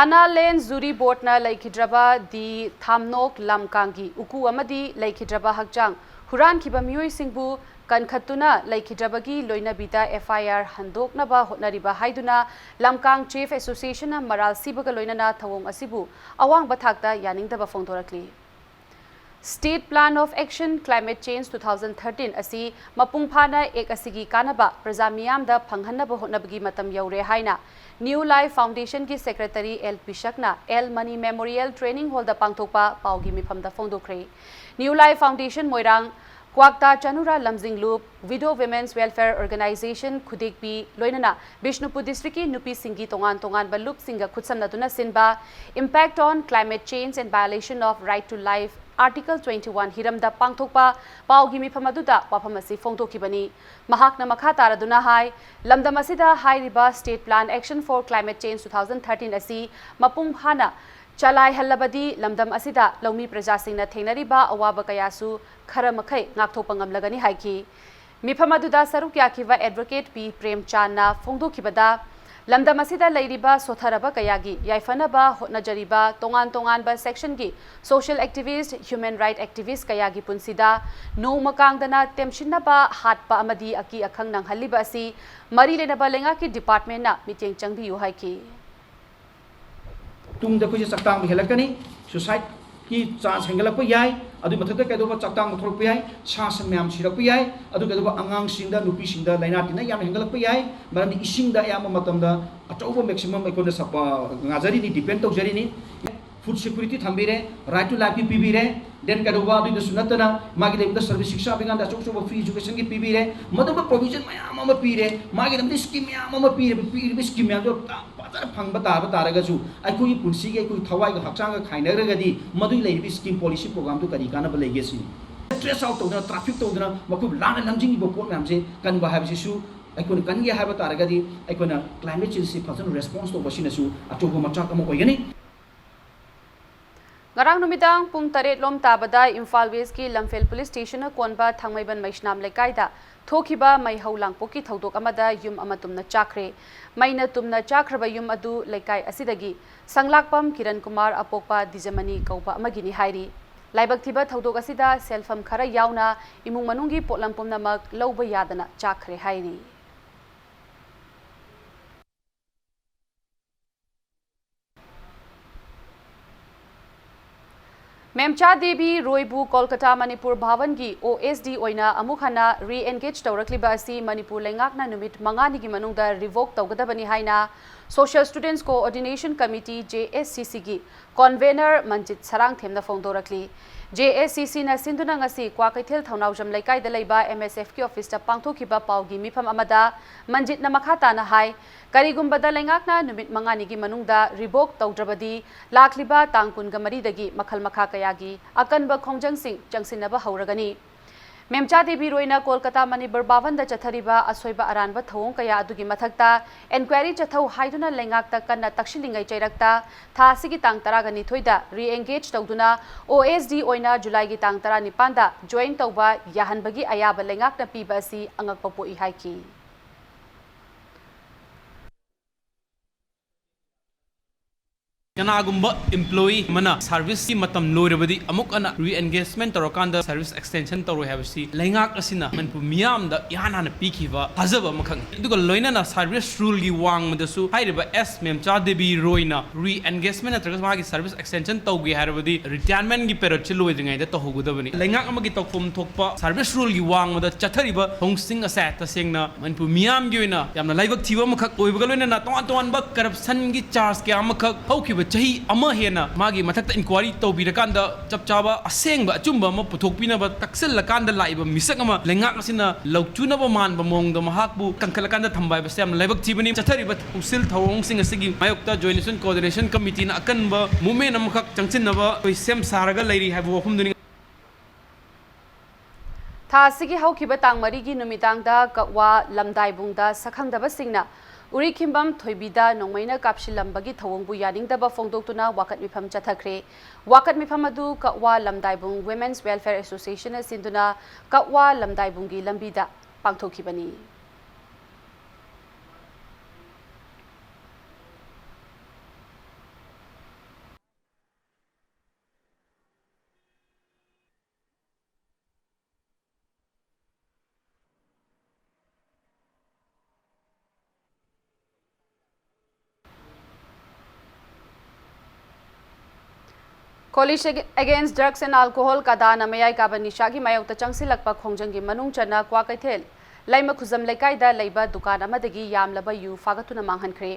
ꯑꯅꯥ ꯂꯦꯟ ꯖꯨꯔꯤ ꯕꯣꯔꯗꯅ ꯂꯩꯈꯤꯗ꯭ꯔꯕ ꯗꯤ ꯊꯥꯝꯅꯣꯛ ꯂꯝꯀꯥꯡꯒꯤ ꯎꯀꯨ ꯑꯃꯗꯤ ꯂꯩꯈꯤꯗ꯭ꯔꯕ ꯍꯛꯆꯥꯡ ꯍꯨꯔꯥꯟꯈꯤꯕ ꯃꯤꯑꯣꯏꯁꯤꯡꯕꯨ ꯀꯟꯈꯠꯇꯨꯅ ꯂꯩꯈꯤꯗ꯭ꯔꯕꯒꯤ ꯂꯣꯏꯅꯕꯤꯗ ꯑꯦꯐ ꯑꯥꯏ ꯑꯥꯔ ꯍꯟꯗꯣꯛꯅꯕ ꯍꯣꯠꯅꯔꯤꯕ ꯍꯥꯏꯗꯨꯅ ꯂꯝꯀꯥꯡ ꯆꯤꯐ ꯑꯦꯁꯣꯁꯤꯌꯦꯁꯟꯅ ꯃꯔꯥꯜ ꯁꯤꯕꯒ ꯂꯣꯏꯅꯅ ꯊꯧꯑꯣꯡ ꯑꯁꯤꯕꯨ ꯑꯋꯥꯡꯕ ꯊꯥꯛꯇ ꯌꯥꯅꯤꯡꯗꯕ ꯐꯣꯡꯗꯣꯔꯛꯂꯤ꯫ State Plan of Action Climate Change two thousand thirteen ꯑꯁꯤ ꯃꯄꯨꯡ ꯐꯥꯅ ꯑꯦꯛ ꯑꯁꯤꯒꯤ ꯀꯥꯟꯅꯕ ꯄ꯭ꯔꯖꯥ ꯃꯤꯌꯥꯝꯗ ꯐꯪꯍꯟꯅꯕ ꯍꯣꯠꯅꯕꯒꯤ ꯃꯇꯝ ꯌꯧꯔꯦ ꯍꯥꯏꯅ New Life Foundationꯒꯤ ꯁꯦꯀ꯭ꯔꯦꯇꯔꯤ ꯑꯦꯜ ꯄꯤꯁꯛꯅ ꯑꯦꯜ ꯃꯅꯤ ꯃꯦꯃꯣꯔꯤꯌꯦꯜ ꯇ꯭ꯔꯦꯅꯤꯡ ꯍꯣꯜꯗ ꯄꯥꯡꯊꯣꯛꯄ ꯄꯥꯎꯒꯤ ꯃꯤꯐꯝꯗ ꯐꯣꯡꯗꯣꯛꯈ꯭ꯔꯦ꯫ New Life Foundation ꯃꯣꯏꯔꯥꯡ ꯀ꯭ꯋꯥꯛꯇꯥ ꯆꯅꯨꯔꯥ ꯂꯝꯖꯤꯡꯂꯨꯞ, Widow Women's Welfare Organization ꯈꯨꯗꯦꯛꯄꯤ, ꯂꯣꯏꯅꯅ ꯕꯤꯁꯅꯨꯄꯨꯔ ꯗꯤꯁꯇ꯭ꯔꯤꯛꯀꯤ ꯅꯨꯄꯤꯁꯤꯡꯒꯤ ꯇꯣꯉꯥꯟ ꯇꯣꯉꯥꯟꯕ ꯂꯨꯞꯁꯤꯡꯒ ꯈꯨꯠꯁꯝꯅꯗꯨꯅ ꯁꯤꯟꯕ Impact on Climate Change and Violation of Right to Life, Article twenty one ꯍꯤꯔꯝꯗ ꯄꯥꯡꯊꯣꯛꯄ ꯄꯥꯎꯒꯤ ꯃꯤꯐꯝ ꯑꯗꯨꯗ ꯋꯥꯐꯝ ꯑꯁꯤ ꯐꯣꯡꯗꯣꯛꯈꯤꯕꯅꯤ꯫ ꯃꯍꯥꯛꯅ ꯃꯈꯥ ꯇꯥꯔꯗꯨꯅ ꯍꯥꯏ, ꯂꯝꯗꯝ ꯑꯁꯤꯗ ꯍꯥꯏꯔꯤꯕ State Plan Action for Climate Change two thousand thirteen ꯑꯁꯤ ꯃꯄꯨꯡ ꯐꯥꯅ ꯆꯂꯥꯏꯍꯜꯂꯕꯗꯤ ꯂꯝꯗꯝ ꯑꯁꯤꯗ ꯂꯧꯃꯤ ꯄ꯭ꯔꯖꯥꯁꯤꯡꯅ ꯊꯦꯡꯅꯔꯤꯕ ꯑꯋꯥꯕ ꯀꯌꯥꯁꯨ ꯈꯔ ꯃꯈꯩ ꯉꯥꯛꯊꯣꯛꯄ ꯉꯝꯂꯒꯅꯤ ꯍꯥꯏꯈꯤ꯫ ꯃꯤꯐꯝ ꯑꯗꯨꯗ ꯁꯔꯨꯛ ꯌꯥꯈꯤꯕ ꯑꯦꯗꯚꯣꯀꯦꯠ ꯄꯤ ꯄ꯭ꯔꯦꯝꯆꯥꯟꯅ ꯐꯣꯡꯗꯣꯛꯈꯤꯕꯗ, ꯂꯝꯗꯝ ꯑꯁꯤꯗ ꯂꯩꯔꯤꯕ ꯁꯣꯊꯔꯕ ꯀꯌꯥꯒꯤ ꯌꯥꯏꯐꯅꯕ ꯍꯣꯠꯅꯖꯔꯤꯕ ꯇꯣꯉꯥꯟ ꯇꯣꯉꯥꯟꯕ ꯁꯦꯛꯁꯟꯒꯤ ꯁꯣꯁꯤꯌꯦꯜ ꯑꯦꯛꯇꯤꯚꯤꯁ꯭ꯠ, ꯍ꯭ꯌꯨꯃꯦꯟ ꯔꯥꯏꯠ ꯑꯦꯛꯇꯤꯚꯤꯁ꯭ꯠ ꯀꯌꯥꯒꯤ ꯄꯨꯟꯁꯤꯗ ꯅꯣꯡꯃ ꯀꯥꯡꯗꯅ ꯇꯦꯝꯁꯤꯟꯅꯕ ꯍꯥꯠꯄ ꯑꯃꯗꯤ ꯑꯀꯤ ꯑꯈꯪ ꯅꯪꯍꯜꯂꯤꯕ ꯑꯁꯤ ꯃꯔꯤ ꯂꯩꯅꯕ ꯂꯩꯉꯥꯛꯀꯤ ꯗꯤꯄꯥꯔꯠꯃꯦꯟꯠꯅ ꯃꯤꯠꯌꯦꯡ ꯆꯪꯕꯤꯌꯨ ꯍꯥꯏꯈꯤ꯫ ꯇꯨꯡꯗ ꯑꯩꯈꯣꯏꯁꯦ ꯆꯥꯛꯇꯥꯡꯕ ꯍꯦꯜꯂꯛꯀꯅꯤ, ꯁꯨꯏꯁꯥꯏꯗꯀꯤ ꯆꯥꯟꯁ ꯍꯦꯟꯒꯠꯂꯛꯄ ꯌꯥꯏ, ꯑꯗꯨꯒꯤ ꯃꯊꯛꯇ ꯀꯩꯗꯧꯕ ꯆꯥꯛꯇꯥꯡꯕ ꯊꯣꯛꯂꯛꯄ ꯌꯥꯏ, ꯁꯥ ꯁꯟ ꯃꯌꯥꯝ ꯁꯤꯔꯛꯄ ꯌꯥꯏ, ꯑꯗꯨ ꯀꯩꯗꯧꯕ ꯑꯉꯥꯡꯁꯤꯡꯗ, ꯅꯨꯄꯤꯁꯤꯡꯗ ꯂꯥꯏꯅꯥ ꯇꯤꯟꯅꯥ ꯌꯥꯝꯅ ꯍꯦꯟꯒꯠꯂꯛꯄ ꯌꯥꯏ꯫ ꯃꯔꯝꯗꯤ ꯏꯁꯤꯡꯗ ꯑꯌꯥꯝꯕ ꯃꯇꯝꯗ ꯑꯆꯧꯕ ꯃꯦꯛꯁꯤꯃꯝ ꯑꯩꯈꯣꯏꯅ ꯁꯞ-, ꯉꯥꯖꯔꯤꯅꯤ, ꯗꯤꯄꯦꯟ ꯇꯧꯖꯔꯤꯅꯤ꯫ Food security ꯊꯝꯕꯤꯔꯦ, right to life ꯀꯤ ꯄꯤꯕꯤꯔꯦ, then ꯀꯩꯗꯧꯕ ꯑꯗꯨꯗꯁꯨ ꯅꯠꯇꯅ ꯃꯥꯒꯤ ꯂꯩꯕꯗ ꯁꯔꯚꯤꯁ ꯁꯤꯛꯁꯥ ꯑꯚꯤꯌꯥꯟꯗ ꯑꯆꯧ ꯑꯆꯧꯕ free education ꯒꯤ ꯄꯤꯕꯤꯔꯦ, ꯃꯗꯨꯒꯨꯝꯕ provision ꯃꯌꯥꯝ ꯑꯃ ꯄꯤꯔꯦ, ꯃꯥꯒꯤꯗꯃꯛꯇ scheme ꯃꯌꯥꯝ ꯑꯃ ꯄꯤꯔꯦ, ꯄꯤꯔꯤꯕ scheme ꯃꯌꯥꯝꯗꯣ ꯐꯖꯅ ꯐꯪꯕ ꯇꯥꯕ ꯇꯥꯔꯒꯁꯨ ꯑꯩꯈꯣꯏꯒꯤ ꯄꯨꯟꯁꯤꯒꯤ ꯑꯩꯈꯣꯏ ꯊꯋꯥꯏꯒ ꯍꯛꯆꯥꯡꯒ ꯈꯥꯏꯅꯔꯒꯗꯤ ꯃꯗꯨꯒꯤ ꯂꯩꯔꯤꯕ scheme policy program ꯗꯨ ꯀꯔꯤ ꯀꯥꯟꯅꯕ ꯂꯩꯒꯦ ꯁꯤꯅꯤ꯫ Stress out ꯇꯧꯗꯅ, traffic ꯇꯧꯗꯅ, ꯃꯈꯣꯏꯕꯨ ꯂꯥꯟꯅ ꯂꯝꯖꯤꯡꯉꯤꯕ ꯄꯣꯠ ꯃꯌꯥꯝꯁꯦ ꯀꯟꯕ ꯍꯥꯏꯕꯁꯤꯁꯨ ꯑꯩꯈꯣꯏꯅ ꯀꯟꯒꯦ ꯍꯥꯏꯕ ꯇꯥꯔꯒꯗꯤ ꯑꯩꯈꯣꯏꯅ climate change ꯁꯤ ꯐꯖꯅ response ꯇꯧꯕ ꯁꯤꯅꯁꯨ ꯑꯆꯧꯕ ꯃꯆꯥꯛ ꯑꯃ ꯑꯣꯏꯒꯅꯤ꯫ ꯉꯔꯥꯡ ꯅꯨꯃꯤꯗꯥꯡ ꯄꯨꯡ ꯇꯔꯦꯠ ꯂꯣꯝ ꯇꯥꯕꯗ ꯏꯝꯐꯥꯜ ꯋꯦꯁꯀꯤ ꯂꯝꯐꯦꯜ ꯄꯨꯂꯤꯁ ꯁ꯭ꯇꯦꯁꯟꯅ ꯀꯣꯟꯕ ꯊꯥꯡꯃꯩꯕꯟ ꯃꯩꯁꯅꯥꯝ ꯂꯩꯀꯥꯏꯗ ꯊꯣꯛꯈꯤꯕ ꯃꯩ ꯍꯧ ꯂꯥꯡꯄꯣꯛꯀꯤ ꯊꯧꯗꯣꯛ ꯑꯃꯗ ꯌꯨꯝ ꯑꯃ ꯇꯨꯝꯅ ꯆꯥꯛꯈ꯭ꯔꯦ꯫ ꯃꯩꯅ ꯇꯨꯝꯅ ꯆꯥꯛꯈ꯭ꯔꯕ ꯌꯨꯝ ꯑꯗꯨ ꯂꯩꯀꯥꯏ ꯑꯁꯤꯗꯒꯤ ꯁꯪꯂꯥꯛꯄꯝ ꯀꯤꯔꯟ ꯀꯨꯃꯥꯔ ꯑꯄꯣꯛꯄ ꯗꯤꯖꯃꯅꯤ ꯀꯧꯕ ꯑꯃꯒꯤꯅꯤ ꯍꯥꯏꯔꯤ꯫ ꯂꯥꯏꯕꯛ ꯊꯤꯕ ꯊꯧꯗꯣꯛ ꯑꯁꯤꯗ ꯁꯦꯜꯐꯝ ꯈꯔ ꯌꯥꯎꯅ ꯏꯃꯨꯡ ꯃꯅꯨꯡꯒꯤ ꯄꯣꯠꯂꯝ ꯄꯨꯝꯅꯃꯛ ꯂꯧꯕ ꯌꯥꯗꯅ ꯆꯥꯛꯈ꯭ꯔꯦ ꯍꯥꯏꯔꯤ꯫ ꯃꯦꯝꯆꯥ ꯗꯦꯕꯤ ꯔꯣꯏꯕꯨ ꯀꯣꯜꯀꯇꯥ ꯃꯅꯤꯄꯨꯔ ꯚꯥꯕꯟꯒꯤ ꯑꯣ ꯑꯦꯁ ꯗꯤ ꯑꯣꯏꯅ ꯑꯃꯨꯛ ꯍꯟꯅ re-engage ꯇꯧꯔꯛꯂꯤꯕ ꯑꯁꯤ ꯃꯅꯤꯄꯨꯔ ꯂꯩꯉꯥꯛꯅ ꯅꯨꯃꯤꯠ ꯃꯉꯥꯅꯤꯒꯤ ꯃꯅꯨꯡꯗ revoke ꯇꯧꯒꯗꯕꯅꯤ ꯍꯥꯏꯅ Social Students Coordination Committee, J S C C ꯒꯤ convener ꯃꯟꯖꯤꯠ ꯁꯔꯥꯡꯊꯦꯝꯅ ꯐꯣꯡꯗꯣꯔꯛꯂꯤ꯫ J S C C ꯅ ꯁꯤꯟꯗꯨꯅ ꯉꯁꯤ ꯀ꯭ꯋꯥꯀꯩꯊꯦꯜ ꯊꯧꯅꯥꯎꯖꯝ ꯂꯩꯀꯥꯏꯗ ꯂꯩꯕ M S F ꯀꯤ ꯑꯣꯐꯤꯁꯇ ꯄꯥꯡꯊꯣꯛꯈꯤꯕ ꯄꯥꯎꯒꯤ ꯃꯤꯐꯝ ꯑꯃꯗ ꯃꯟꯖꯤꯠꯅ ꯃꯈꯥ ꯇꯥꯅ ꯍꯥꯏ, ꯀꯔꯤꯒꯨꯝꯕꯗ ꯂꯩꯉꯥꯛꯅ ꯅꯨꯃꯤꯠ ꯃꯉꯥꯅꯤꯒꯤ ꯃꯅꯨꯡꯗ revoke ꯇꯧꯗ꯭ꯔꯕꯗꯤ ꯂꯥꯛꯂꯤꯕ ꯇꯥꯡ ꯀꯨꯟꯒ ꯃꯔꯤꯗꯒꯤ ꯃꯈꯜ ꯃꯈꯥ ꯀꯌꯥꯒꯤ ꯑꯀꯟꯕ ꯈꯣꯡꯖꯪꯁꯤꯡ ꯆꯪꯁꯤꯟꯅꯕ ꯍꯧꯔꯒꯅꯤ꯫ ꯃꯦꯝꯆꯥ ꯗꯦꯕꯤ ꯔꯣꯏꯅ ꯀꯣꯜꯀꯇꯥ ꯃꯅꯤꯄꯨꯔ ꯚꯥꯕꯟꯗ ꯆꯠꯊꯔꯤꯕ ꯑꯁꯣꯏꯕ ꯑꯔꯥꯟꯕ ꯊꯧꯑꯣꯡ ꯀꯌꯥ ꯑꯗꯨꯒꯤ ꯃꯊꯛꯇ enquiry ꯆꯠꯊꯧ ꯍꯥꯏꯗꯨꯅ ꯂꯩꯉꯥꯛꯇ ꯀꯟꯅ ꯇꯛꯁꯤꯜꯂꯤꯉꯩ ꯆꯩꯔꯛꯇ ꯊꯥ ꯑꯁꯤꯒꯤ ꯇꯥꯡ ꯇꯔꯥꯒ ꯅꯤꯊꯣꯏꯗ re-engage ꯇꯧꯗꯨꯅ O S D ꯑꯣꯏꯅ ꯖꯨꯂꯥꯏꯒꯤ ꯇꯥꯡ ꯇꯔꯥꯅꯤꯄꯥꯟꯗ join ꯇꯧꯕ ꯌꯥꯍꯟꯕꯒꯤ ꯑꯌꯥꯕ ꯂꯩꯉꯥꯛꯅ ꯄꯤꯕ ꯑꯁꯤ ꯑꯉꯛꯄ ꯄꯣꯛꯏ ꯍꯥꯏꯈꯤ꯫ ꯀꯅꯥꯒꯨꯝꯕ employee ꯑꯃꯅ service ꯀꯤ ꯃꯇꯝ ꯂꯣꯏꯔꯕꯗꯤ ꯑꯃꯨꯛ ꯍꯟꯅ re-engagement ꯇꯧꯔꯀꯥꯟꯗ service extension ꯇꯧꯔꯣꯏ ꯍꯥꯏꯕꯁꯤ ꯂꯩꯉꯥꯛ ꯑꯁꯤꯅ ꯃꯅꯤꯄꯨꯔ ꯃꯤꯌꯥꯝꯗ ꯏꯍꯥꯟ ꯍꯥꯟꯅ ꯄꯤꯈꯤꯕ ꯊꯥꯖꯕ ꯑꯃꯈꯛꯅꯤ꯫ ꯑꯗꯨꯒ ꯂꯣꯏꯅꯅ service rule ꯒꯤ ꯋꯥꯡꯃꯗꯁꯨ ꯍꯥꯏꯔꯤꯕ ꯑꯦꯁ ꯃꯦꯝꯆꯥ ꯗꯦꯕꯤ ꯔꯣꯏꯅ re-engagement ꯅꯠꯇ꯭ꯔꯒ ꯃꯥꯒꯤ service extension ꯇꯧꯒꯦ ꯍꯥꯏꯔꯕꯗꯤ retirement ꯒꯤ period ꯁꯤ ꯂꯣꯏꯗ꯭ꯔꯤꯉꯩꯗ ꯇꯧꯍꯧꯒꯗꯕꯅꯤ꯫ ꯂꯩꯉꯥꯛ ꯑꯃꯒꯤ ꯇꯧꯐꯝ ꯊꯣꯛꯄ service rule ꯒꯤ ꯋꯥꯡꯃꯗ ꯆꯠꯊꯔꯤꯕ ꯊꯧꯑꯣꯡꯁꯤꯡ ꯑꯁꯦ ꯇꯁꯦꯡꯅ ꯃꯅꯤꯄꯨꯔ ꯃꯤꯌꯥꯝꯒꯤ ꯑꯣꯏꯅ ꯌꯥꯝꯅ ꯂꯥꯏꯕꯛ ꯊꯤꯕ ꯑꯃꯈꯛ ꯑꯣꯏꯕꯒ ꯂꯣꯏꯅꯅ ꯇꯣꯉꯥꯟ ꯇꯣꯉꯥꯟꯕ corruption ꯒꯤ charge ꯀꯌꯥ ꯑꯃꯈꯛ ꯍꯧꯈꯤꯕ ꯆꯍꯤ ꯑꯃ ꯍꯦꯟꯅ ꯃꯥꯒꯤ ꯃꯊꯛꯇ ꯏꯟꯀ꯭ꯋꯥꯏꯔꯤ ꯇꯧꯕꯤꯔꯀꯥꯟꯗ ꯆꯞ ꯆꯥꯕ ꯑꯁꯦꯡꯕ ꯑꯆꯨꯝꯕ ꯑꯃ ꯄꯨꯊꯣꯛꯄꯤꯅꯕ ꯇꯛꯁꯤꯜꯂꯀꯥꯟꯗ ꯂꯥꯛꯏꯕ ꯃꯤꯁꯛ ꯑꯃ ꯂꯩꯉꯥꯛ ꯑꯁꯤꯅ ꯂꯧꯆꯨꯅꯕ ꯃꯥꯟꯕ ꯃꯑꯣꯡꯗ ꯃꯍꯥꯛꯄꯨ ꯀꯟꯈꯠꯂꯀꯥꯟꯗ ꯊꯝꯕ ꯍꯥꯏꯕꯁꯦ ꯌꯥꯝꯅ ꯂꯥꯏꯕꯛ ꯊꯤꯕꯅꯤ꯫ ꯆꯠꯊꯔꯤꯕ ꯊꯧꯁꯤꯜ ꯊꯧꯑꯣꯡꯁꯤꯡ ꯑꯁꯤꯒꯤ ꯃꯥꯌꯣꯛꯇ Joint National Coordination Committeeꯅ ꯑꯀꯟꯕ movement ꯑꯃꯈꯛ ꯆꯪꯁꯤꯟꯅꯕ ꯑꯩꯈꯣꯏ ꯁꯦꯝ ꯁꯥꯔꯒ ꯂꯩꯔꯤ ꯍꯥꯏꯕ ꯋꯥꯐꯝꯗꯨꯅꯤ꯫ ꯊꯥ ꯑꯁꯤꯒꯤ ꯍꯧꯈꯤꯕ ꯇꯥꯡ ꯃꯔꯤꯒꯤ ꯅꯨꯃꯤꯗꯥꯡꯗ ꯀꯛꯋꯥ ꯂꯝꯗꯥꯏꯕꯨꯡꯗ ꯁꯛꯈꯪꯗꯕꯁꯤꯡꯅ ꯎꯔꯤꯈꯤꯝꯕꯝ ꯊꯣꯏꯕꯤꯗ ꯅꯣꯡꯃꯩꯅ ꯀꯥꯞꯁꯤꯜꯂꯝꯕꯒꯤ ꯊꯧꯑꯣꯡꯕꯨ ꯌꯥꯅꯤꯡꯗꯕ ꯐꯣꯡꯗꯣꯛꯇꯨꯅ ꯋꯥꯀꯠ ꯃꯤꯐꯝ ꯆꯠꯊꯈ꯭ꯔꯦ꯫ ꯋꯥꯀꯠ ꯃꯤꯐꯝ ꯑꯗꯨ ꯀꯛꯋꯥ ꯂꯝꯗꯥꯏꯕꯨꯡ Women's Welfare Associationꯅ ꯁꯤꯟꯗꯨꯅ ꯀꯛꯋꯥ ꯂꯝꯗꯥꯏꯕꯨꯡꯒꯤ ꯂꯝꯕꯤꯗ ꯄꯥꯡꯊꯣꯛꯈꯤꯕꯅꯤ꯫ Coalition Against Drugs and Alcohol ꯀꯗꯥꯅ ꯃꯌꯥꯏ ꯀꯥꯕ ꯅꯤꯁꯥꯒꯤ ꯃꯥꯌꯣꯛꯇ ꯆꯪꯁꯤꯜꯂꯛꯄ ꯈꯣꯡꯖꯪꯒꯤ ꯃꯅꯨꯡ ꯆꯟꯅ ꯀ꯭ꯋꯥꯀꯩꯊꯦꯜ ꯂꯩꯃ ꯈꯨꯖꯝ ꯂꯩꯀꯥꯏꯗ ꯂꯩꯕ ꯗꯨꯀꯥꯟ ꯑꯃꯗꯒꯤ ꯌꯥꯝꯂꯕ ꯌꯨ ꯐꯥꯒꯠꯇꯨꯅ ꯃꯥꯡꯍꯟꯈ꯭ꯔꯦ꯫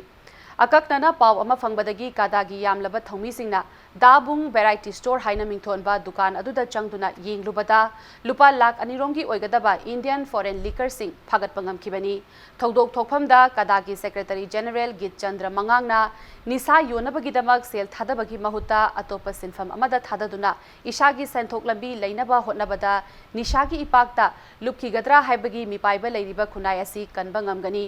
ꯑꯀꯛꯅꯅ ꯄꯥꯎ ꯑꯃ ꯐꯪꯕꯗꯒꯤ ꯀꯗꯥꯒꯤ ꯌꯥꯝꯂꯕ ꯊꯧꯃꯤꯁꯤꯡꯅ ꯗꯥꯕꯨꯡ Variety Store ꯍꯥꯏꯅ ꯃꯤꯡꯊꯣꯟꯕ ꯗꯨꯀꯥꯟ ꯑꯗꯨꯗ ꯆꯪꯗꯨꯅ ꯌꯦꯡꯂꯨꯕꯗ ꯂꯨꯄꯥ ꯂꯥꯈ ꯑꯅꯤꯔꯣꯝꯒꯤ ꯑꯣꯏꯒꯗꯕ Indian foreign liquorꯁꯤꯡ ꯐꯥꯒꯠꯄ ꯉꯝꯈꯤꯕꯅꯤ꯫ ꯊꯧꯗꯣꯛ ꯊꯣꯛꯐꯝꯗ ꯀꯗꯥꯒꯤ Secretary General ꯒꯤꯠꯆꯟꯗ꯭ꯔ ꯃꯉꯥꯡꯅ ꯅꯤꯁꯥ ꯌꯣꯟꯅꯕꯒꯤꯗꯃꯛ ꯁꯦꯜ ꯊꯥꯗꯕꯒꯤ ꯃꯍꯨꯠꯇ ꯑꯇꯣꯞꯄ ꯁꯤꯟꯐꯝ ꯑꯃꯗ ꯊꯥꯗꯗꯨꯅ ꯏꯁꯥꯒꯤ ꯁꯦꯟꯊꯣꯛ ꯂꯝꯕꯤ ꯂꯩꯅꯕ ꯍꯣꯠꯅꯕꯗ ꯅꯤꯁꯥꯒꯤ ꯏꯄꯥꯛꯇ ꯂꯨꯞꯈꯤꯒꯗ꯭ꯔꯥ ꯍꯥꯏꯕꯒꯤ ꯃꯤꯄꯥꯏꯕ ꯂꯩꯔꯤꯕ ꯈꯨꯟꯅꯥꯏ ꯑꯁꯤ ꯀꯟꯕ ꯉꯝꯒꯅꯤ꯫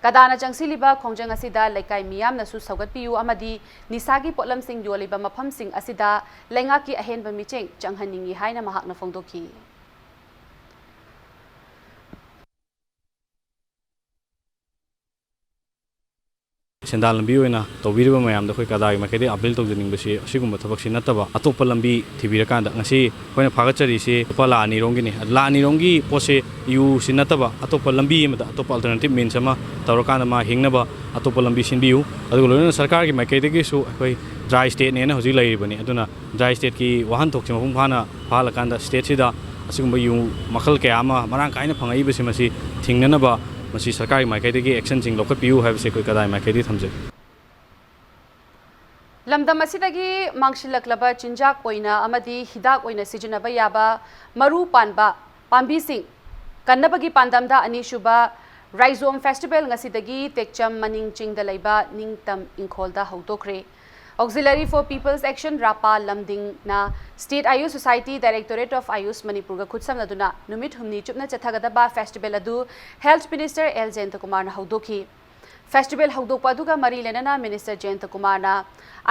ꯀꯗꯥꯅ ꯆꯪꯁꯤꯜꯂꯤꯕ ꯈꯣꯡꯖꯪ ꯑꯁꯤꯗ ꯂꯩꯀꯥꯏ ꯃꯤꯌꯥꯝꯅꯁꯨ ꯁꯧꯒꯠꯄꯤꯌꯨ ꯑꯃꯗꯤ ꯅꯤꯁꯥꯒꯤ ꯄꯣꯠꯂꯝꯁꯤꯡ ꯌꯣꯜꯂꯤꯕ ꯃꯐꯝꯁꯤꯡ ꯑꯁꯤꯗ ꯂꯩꯉꯥꯛꯀꯤ ꯑꯍꯦꯟꯕ ꯃꯤꯠꯌꯦꯡ ꯆꯪꯍꯟꯅꯤꯡꯏ ꯍꯥꯏꯅ ꯃꯍꯥꯛꯅ ꯐꯣꯡꯗꯣꯛꯈꯤ꯫ ꯁꯦꯟꯗꯥꯟ ꯂꯝꯕꯤ ꯑꯣꯏꯅ ꯇꯧꯕꯤꯔꯤꯕ ꯃꯌꯥꯝꯗ ꯑꯩꯈꯣꯏ ꯀꯗꯥꯒꯤ ꯃꯥꯏꯀꯩꯗꯒꯤ ꯑꯄꯤꯜ ꯇꯧꯖꯅꯤꯡꯕꯁꯤ, ꯑꯁꯤꯒꯨꯝꯕ ꯊꯕꯛꯁꯤ ꯅꯠꯇꯕ ꯑꯇꯣꯞꯄ ꯂꯝꯕꯤ ꯊꯤꯕꯤꯔꯀꯥꯟꯗ, ꯉꯁꯤ ꯑꯩꯈꯣꯏꯅ ꯐꯥꯒꯠꯆꯔꯤꯁꯤ ꯂꯨꯄꯥ ꯂꯥꯈ ꯑꯅꯤꯔꯣꯝꯒꯤꯅꯤ꯫ ꯂꯥꯈ ꯑꯅꯤꯔꯣꯝꯒꯤ ꯄꯣꯠꯁꯦ ꯌꯨꯁꯤ ꯅꯠꯇꯕ ꯑꯇꯣꯞꯄ ꯂꯝꯕꯤ ꯑꯃꯗ, ꯑꯇꯣꯞꯄ alternative means ꯑꯃ ꯇꯧꯔꯀꯥꯟꯗ ꯃꯥ ꯍꯤꯡꯅꯕ ꯑꯇꯣꯞꯄ ꯂꯝꯕꯤ ꯁꯤꯟꯕꯤꯌꯨ꯫ ꯑꯗꯨꯒ ꯂꯣꯏꯅꯅ ꯁꯔꯀꯥꯔꯒꯤ ꯃꯥꯏꯀꯩꯗꯒꯤꯁꯨ ꯑꯩꯈꯣꯏ dry stateꯅꯦꯅ ꯍꯧꯖꯤꯛ ꯂꯩꯔꯤꯕꯅꯤ꯫ ꯑꯗꯨꯅ dry stateꯀꯤ ꯋꯥꯍꯟꯊꯣꯛꯁꯦ ꯃꯄꯨꯡ ꯐꯥꯅ ꯐꯥꯍꯜꯂꯀꯥꯟꯗ stateꯁꯤꯗ ꯑꯁꯤꯒꯨꯝꯕ ꯌꯨ ꯃꯈꯜ ꯀꯌꯥ ꯑꯃ ꯃꯔꯥꯡ ꯀꯥꯏꯅ ꯐꯪꯉꯛꯏꯕꯁꯤ, ꯃꯁꯤ ꯊꯤꯡꯅꯅꯕ ꯃꯁꯤ ꯁꯔꯀꯥꯔꯒꯤ ꯃꯥꯏꯀꯩꯗꯒꯤ actionꯁꯤꯡ ꯂꯧꯈꯠꯄꯤꯌꯨ ꯍꯥꯏꯕꯁꯤ ꯑꯩꯈꯣꯏ ꯀꯗꯥꯏ ꯃꯥꯏꯀꯩꯗꯒꯤ ꯊꯝꯖꯒꯦ꯫ ꯂꯝꯗꯝ ꯑꯁꯤꯗꯒꯤ ꯃꯥꯡꯁꯤꯜꯂꯛꯂꯕ ꯆꯤꯟꯖꯥꯛ ꯑꯣꯏꯅ ꯑꯃꯗꯤ ꯍꯤꯗꯥꯛ ꯑꯣꯏꯅ ꯁꯤꯖꯤꯟꯅꯕ ꯌꯥꯕ ꯃꯔꯨ ꯄꯥꯟꯕ ꯄꯥꯝꯕꯤꯁꯤꯡ ꯀꯟꯅꯕꯒꯤ ꯄꯥꯟꯗꯝꯗ ꯑꯅꯤꯁꯨꯕ ꯔꯥꯏꯖꯣꯝ ꯐꯦꯁꯇꯤꯚꯦꯜ ꯉꯁꯤꯗꯒꯤ ꯇꯦꯛꯆꯝ ꯃꯅꯤꯡ ꯆꯤꯡꯗ ꯂꯩꯕ ꯅꯤꯡꯇꯝ ꯏꯪꯈꯣꯜꯗ ꯍꯧꯗꯣꯛꯈ꯭ꯔꯦ꯫ Auxiliary for People's Action, ꯔꯥꯄꯥ ꯂꯝꯗꯤꯡꯅ State Ayush Society, Directorate of Ayush ꯃꯅꯤꯄꯨꯔꯒ ꯈꯨꯠꯁꯝꯅꯗꯨꯅ ꯅꯨꯃꯤꯠ ꯍꯨꯝꯅꯤ ꯆꯨꯞꯅ ꯆꯠꯊꯒꯗꯕ ꯐꯦꯁꯇꯤꯚꯦꯜ ꯑꯗꯨ ꯍꯦꯜꯊ ꯃꯤꯅꯤꯁꯇꯔ ꯑꯦꯜ ꯖꯌꯟꯇꯀꯨꯃꯥꯔꯅ ꯍꯧꯗꯣꯛꯈꯤ꯫ ꯐꯦꯁꯇꯤꯚꯦꯜ ꯍꯧꯗꯣꯛꯄ ꯑꯗꯨꯒ ꯃꯔꯤ ꯂꯩꯅꯅ ꯃꯤꯅꯤꯁꯇꯔ ꯖꯌꯟꯇꯀꯨꯃꯥꯔꯅ